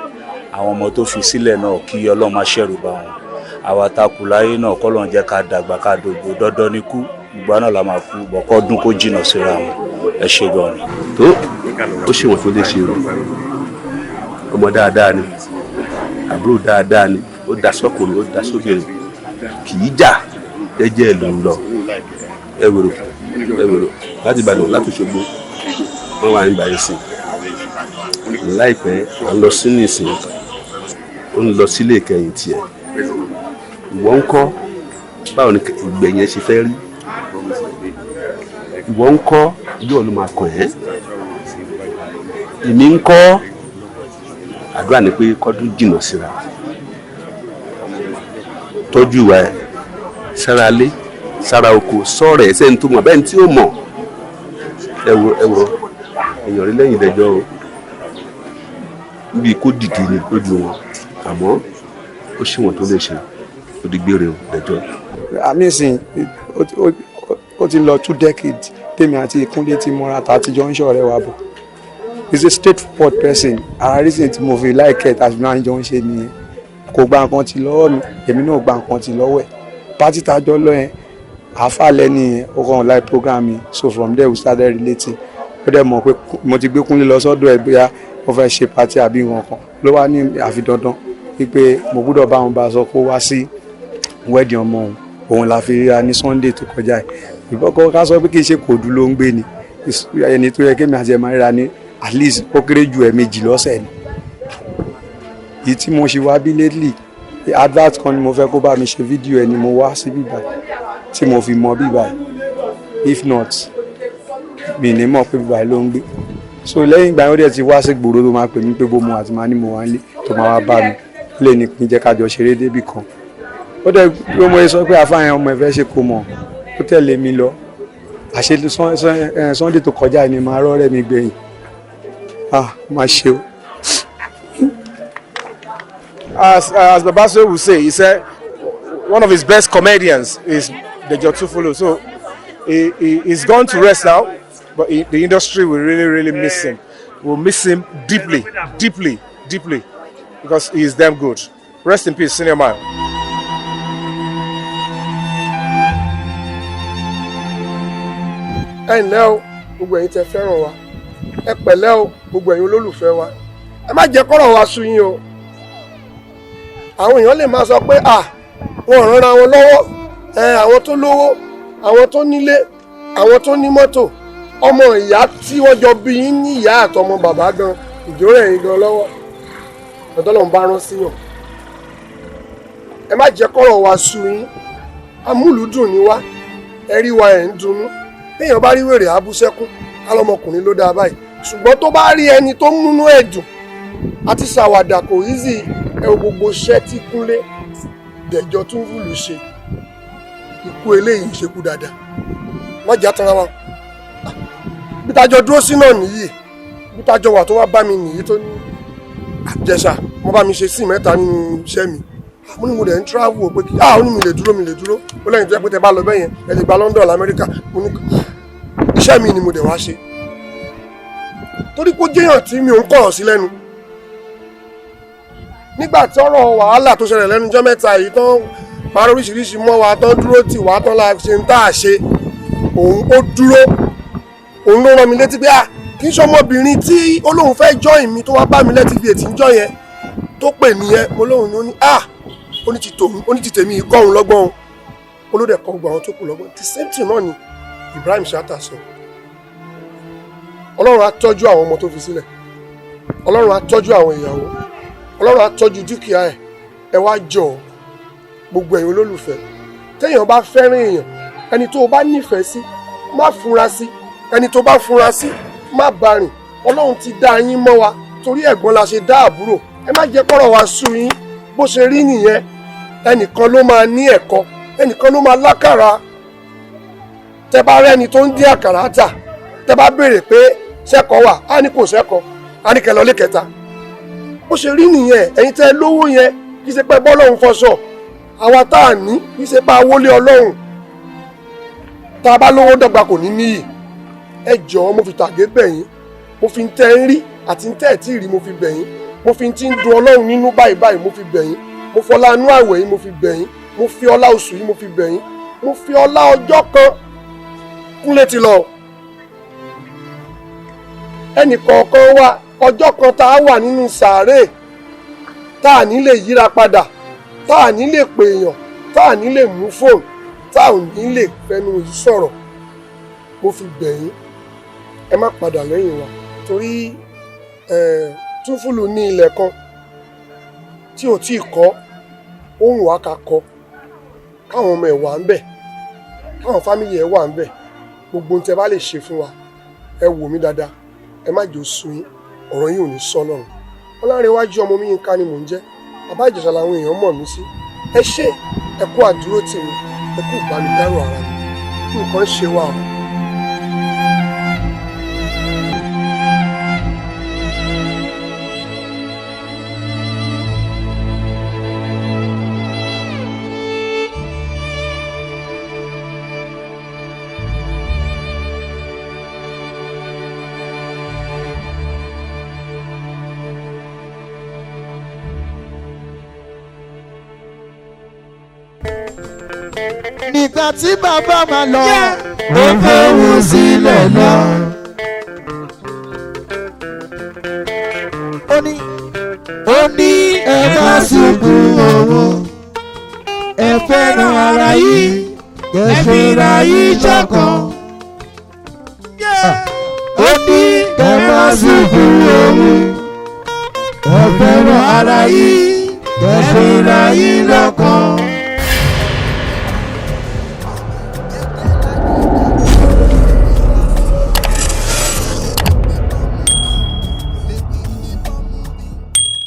Àwọn ọmọ tó fi sílẹ̀ náà, kí Ọlọ́run má ṣẹ̀rù bá wọn. Àwa tá a kù láyé náà, kọ́lọ́run jẹ́ ká dàgbà, ká dògbò. Dandan ní kú, gbogbo náà la máa kú bọ̀kọ́ dún, kó jìnnà síra wọn. Ẹ ṣe gan ni. Tó ó ṣe wọ́n tó lè ṣe o. Ọmọ dáadáa ni, àbúrò dáadáa ni. Ó da sọ́kùnrin, ó da sóbìnrin, kì í jà, jẹ́jẹ́ ẹ̀ ló ń lọ. Ẹ wèrò, ẹ wèrò láti Ìbàdàn, láti Òṣogbo, wọ́n wà ní ìbàyẹ̀ sí láìpẹ́. À ń lọ sínú ìsìn, ó ń lọ sílé ìkẹyìn tiẹ̀. Ìwọ ń kọ́, báwo ni ìgbẹ̀yìn ẹ ṣe fẹ́ rí? Ìwọ ń kọ́, yóò ló máa kàn ẹ́. Èmi ń kọ́, àdúrà ni pé kọ́dún jìnnà síra. Tọ́jú ìwà ẹ̀ sára lé, sára oko, sọ̀rọ̀ ẹ̀ sẹ́ni tó mọ̀ bẹ́ẹ̀ ni tí ó mọ̀. Ẹ wo, ẹ wo èèyàn rí lẹ́yìn ìdẹ́jọ́ o, níbi kó dìde ní lójú wọn, àmọ́ ó ṣì wọ́n tó lè ṣe. Ó di gbére o, dẹjọ́. Àmì ìsìn ó ti lọ 2 decades tèmi àti Kúnlé ti mọ́ra, tá a ti jọ ń ṣọ̀rẹ́ wa bọ̀. He's a straightforward person. Ara reason tí mo fi like ẹ̀ tàbí máa ń jọ ń ṣe nìyẹn. Kò gba nǹkan ti lọ́wọ́ mi, èmi náà gba nǹkan ti lọ́wọ́ ẹ̀. Party tá a jọ lọ yẹn, àáfà lẹ́ni yẹn, ó kàn like program mi, so from there we started relating. Ó dẹ̀ mọ̀ pé mo ti gbé Kúnlé lọ sọ́dọ̀ ẹ̀, bóyá ó fẹ́ ṣe party àbí nǹkan kan ló wá ní àfi dandan wípé mo gbọ́dọ̀ bá òun bá sọ kó wá sí wedding ọmọ òun. Òun la fi ríra ní Sunday tó kọjá yìí. Ìbọ́kọ́ ká sọ pé kì í ṣe kòdú ló ń gbé ni, ẹni tó yẹ kémi àti ẹ̀ máa ríra ní at least ó kéré ju ẹ̀ẹ̀mejì lọ́sẹ̀ ni. Èyí tí mo ṣe wá bí lately, advert kan ni mo fẹ́ kó bá mi ṣe fídíò ẹ̀ ni mo wá sí bíbá tí mo fi mọ bíbá. If not, mi ní mọ̀ pé bíbá ló ń gbé. So lẹ́yìn ìgbà yẹn, ó dẹ̀ ti wá sí gbòòrò tó máa pè mí pé bó mo àti máa ní mo wá nílé tó máa wá bá mi. Ó lè ní kí n jẹ́ ká jọ ṣeré débì kan. Ó dẹ̀ bí mo sọ pé àfáàyàn ọmọ ẹ̀ fẹ́ ṣe kò mọ̀, ó tẹ̀lé mi lọ. Àṣé Sunday tó kọjá ni màá rọ́ọ̀rẹ́ mi gbẹ̀yìn. Ah, má ṣe o. As Baba Suwe would say, he said one of his best comedians is Dejo Tunfulu. So he's gone to rest now, but the industry will really, really miss him. We'll miss him deeply, deeply, deeply, because he is damn good. Rest in peace, senior man. Ẹ ǹlẹ́ o, gbogbo ẹ̀yin tẹ́ fẹ́ràn wa, ẹ pẹ̀lẹ́ o, gbogbo ẹ̀yin olólùfẹ́ wa. Ẹ má jẹ́ kọ́rọ̀ wa sú yín o. Àwọn èèyàn lè máa sọ pé à wọn ò rànra wọn lọ́wọ́ ẹ, àwọn tó lówó, àwọn tó nílé, àwọn tó ní mọ́tò, ọmọ ìyá tí wọ́n jọ bí yín ní ìyá àtọmọ bàbá gan ìjórẹ̀ yín gan lọ́wọ́ ọ̀dọ́ lọ́n bá rán síyàn. Ẹ má jẹ́ kọ́rọ̀ wa sú yín. Amúlùúdùn ni wá, ẹ rí wa ẹ̀ ń dunnú. Téèyàn bá rí wèrè abúṣẹ́kún alọ́mọkùnrin ló dáa báyìí, ṣùgbọ́n tó bá rí ẹni tó múnú ẹ̀ dùn àti ṣàwàdà kò easy. Ẹ wo gbogbo iṣẹ́ tí Kúnlé Dẹ̀jọ́ Túnfúlù ṣe, ikú eléyìí ń ṣekú dáadáa. Má jà tanra wa, bí tájọ dúró sí náà nìyí, bí tájọ wà tó wá bá mi nìyí, tó ní àjẹsà wọ́n bá mi ṣe sí mẹ́ta nínú iṣẹ́ mi. Mo ní mo dẹ̀ ń travel o, pé kí ah, ó ní mi lè dúró, mi lè dúró. Ó lẹ́yìn tó yẹ pé tẹ bá lọ bẹ́yẹn, ẹ lè gba London, lamẹ́ríkà. Mo ní iṣẹ́ mi ni mo dẹ̀ wá ṣe, torí pé ó jẹ́yàn tí mi ò ń kọ̀rọ̀ sí lẹ́nu. Nígbà tí ọ̀rọ̀ wàhálà tó ṣẹlẹ̀ lẹ́nu jọ́ mẹ́ta yìí tán, parí oríṣiríṣi mọ́ wa tán, dúró tì wá tán, la ṣe ń tà ṣe, òun ó dúró, òun ló rán mi létí pé ah, kì í ṣe ọmọbìnrin tí ó lóun fẹ́ join mi tó wá bá mi létí bí ètí ń jọ yẹn tó pè nìyẹn. Mo lóun ní, ó ní ah, ó ní ti tòun, ó ní ti tèmi kọ́ òun lọ́gbọ́n o, olódẹ̀ kọ́ gbogbo àwọn tó kù lọ́gbọ́n. The same thing náà ni Ibrahim Chatta sọ. Ọlọ́run á tọ́jú àwọn ọmọ tó fi sílẹ̀, Ọlọ́run á tọ́jú àwọn ìyàwó, Ọlọ́run á tọ́jú dúkìá ẹ̀. Ẹ wá jọ gbogbo ẹ̀yin olólùfẹ́, téèyàn bá fẹ́ràn èèyàn, ẹni tó o bá nífẹ̀ẹ́ sí, má fura sí ẹni tó bá fura sí, má bá rìn. Ọlọ́run ti dá yín mọ́ wa torí ẹ̀gbọ́n la ṣe dá àbúrò. Ẹ má jẹ́ kọ́rọ̀ wa sú yín. Bó ṣe rí nìyẹn. Ẹnìkan ló máa ní ẹ̀kọ́, ẹnìkan ló máa lákàrà. Tẹ bá rẹ́ni tó ń dín àkàrà tà, tẹ bá béèrè pé sẹ́kọ̀ọ́ wà, á ní kò sẹ́kọ̀ọ́, á ní kẹlọ́ lé kẹta. Bó ṣe rí nìyẹn. Ẹ̀yin tẹ́ lówó yẹn, kì í ṣe pé bọ́lọ́run fọṣọ. Àwa tá a ní, kì í ṣe pé awólé Ọlọ́run. Tá a bá lówó dọ́gba kò ní níyì. Ẹ jọ̀ọ́, mo fi tàgé bẹ̀ yín, mo fi ń tẹ́ ń rí àti ń tẹ́ ẹ̀ tí ì rí, mo fi bẹ̀ yín, mo fi ti ń dun Ọlọ́run nínú báyìí báyìí, mo fi bẹ̀ yín, mo fọlá inú àwẹ̀ yìí mo fi bẹ̀ yín, mo fi ọlá oṣù yìí mo fi bẹ̀ yín, mo fi ọlá ọjọ́ kan Kúnlé ti lọ. Ẹnì kọ̀ọ̀kan wa, ọjọ́ kan tá a wà nínú sàárè, tá a ní lè yíra padà, tá a ní lè pè èèyàn, tá a ní lè mú fóònù, tá a ò ní lè fẹnu yìí sọ̀rọ̀, mo fi bẹ̀ yín, ẹ má padà lẹ́yìn wa, torí Túnfúlù ní ilẹ̀ kan tí ò tí ì kọ́, ohun wà ká kọ́, káwọn ọmọ ẹ̀ wà ń bẹ̀, káwọn family ẹ̀ wà ń bẹ̀. Gbogbo ohun tí ẹ bá lè ṣe fún wa, ẹ wò mí dáadáa, ẹ má jò sú yín. Ọ̀rọ̀ yín ò ní sọ lọ́run. Ọlárẹ̀wájú ọmọ mi Yínká ni mò ń jẹ́. Bàbá Ìjẹ̀ṣà làwọn èèyàn mọ̀ mí sí. Ẹ ṣé, ẹ kú àdúró tì mí, ẹ kú ìbánidárò ara mi. Nǹkan ń ṣe wá o. Nígbà tí bàbá máa lọ, ó fẹ́wù sílẹ̀ lọ. Ó ní ẹ má sunkún òun, ẹ fẹ́ràn ara yìí, ẹ fira yìí ṣọ̀kan. Ó ní ẹ má sunkún òun, ẹ fẹ́ràn ara yìí, ẹ fira yìí lọ́kàn.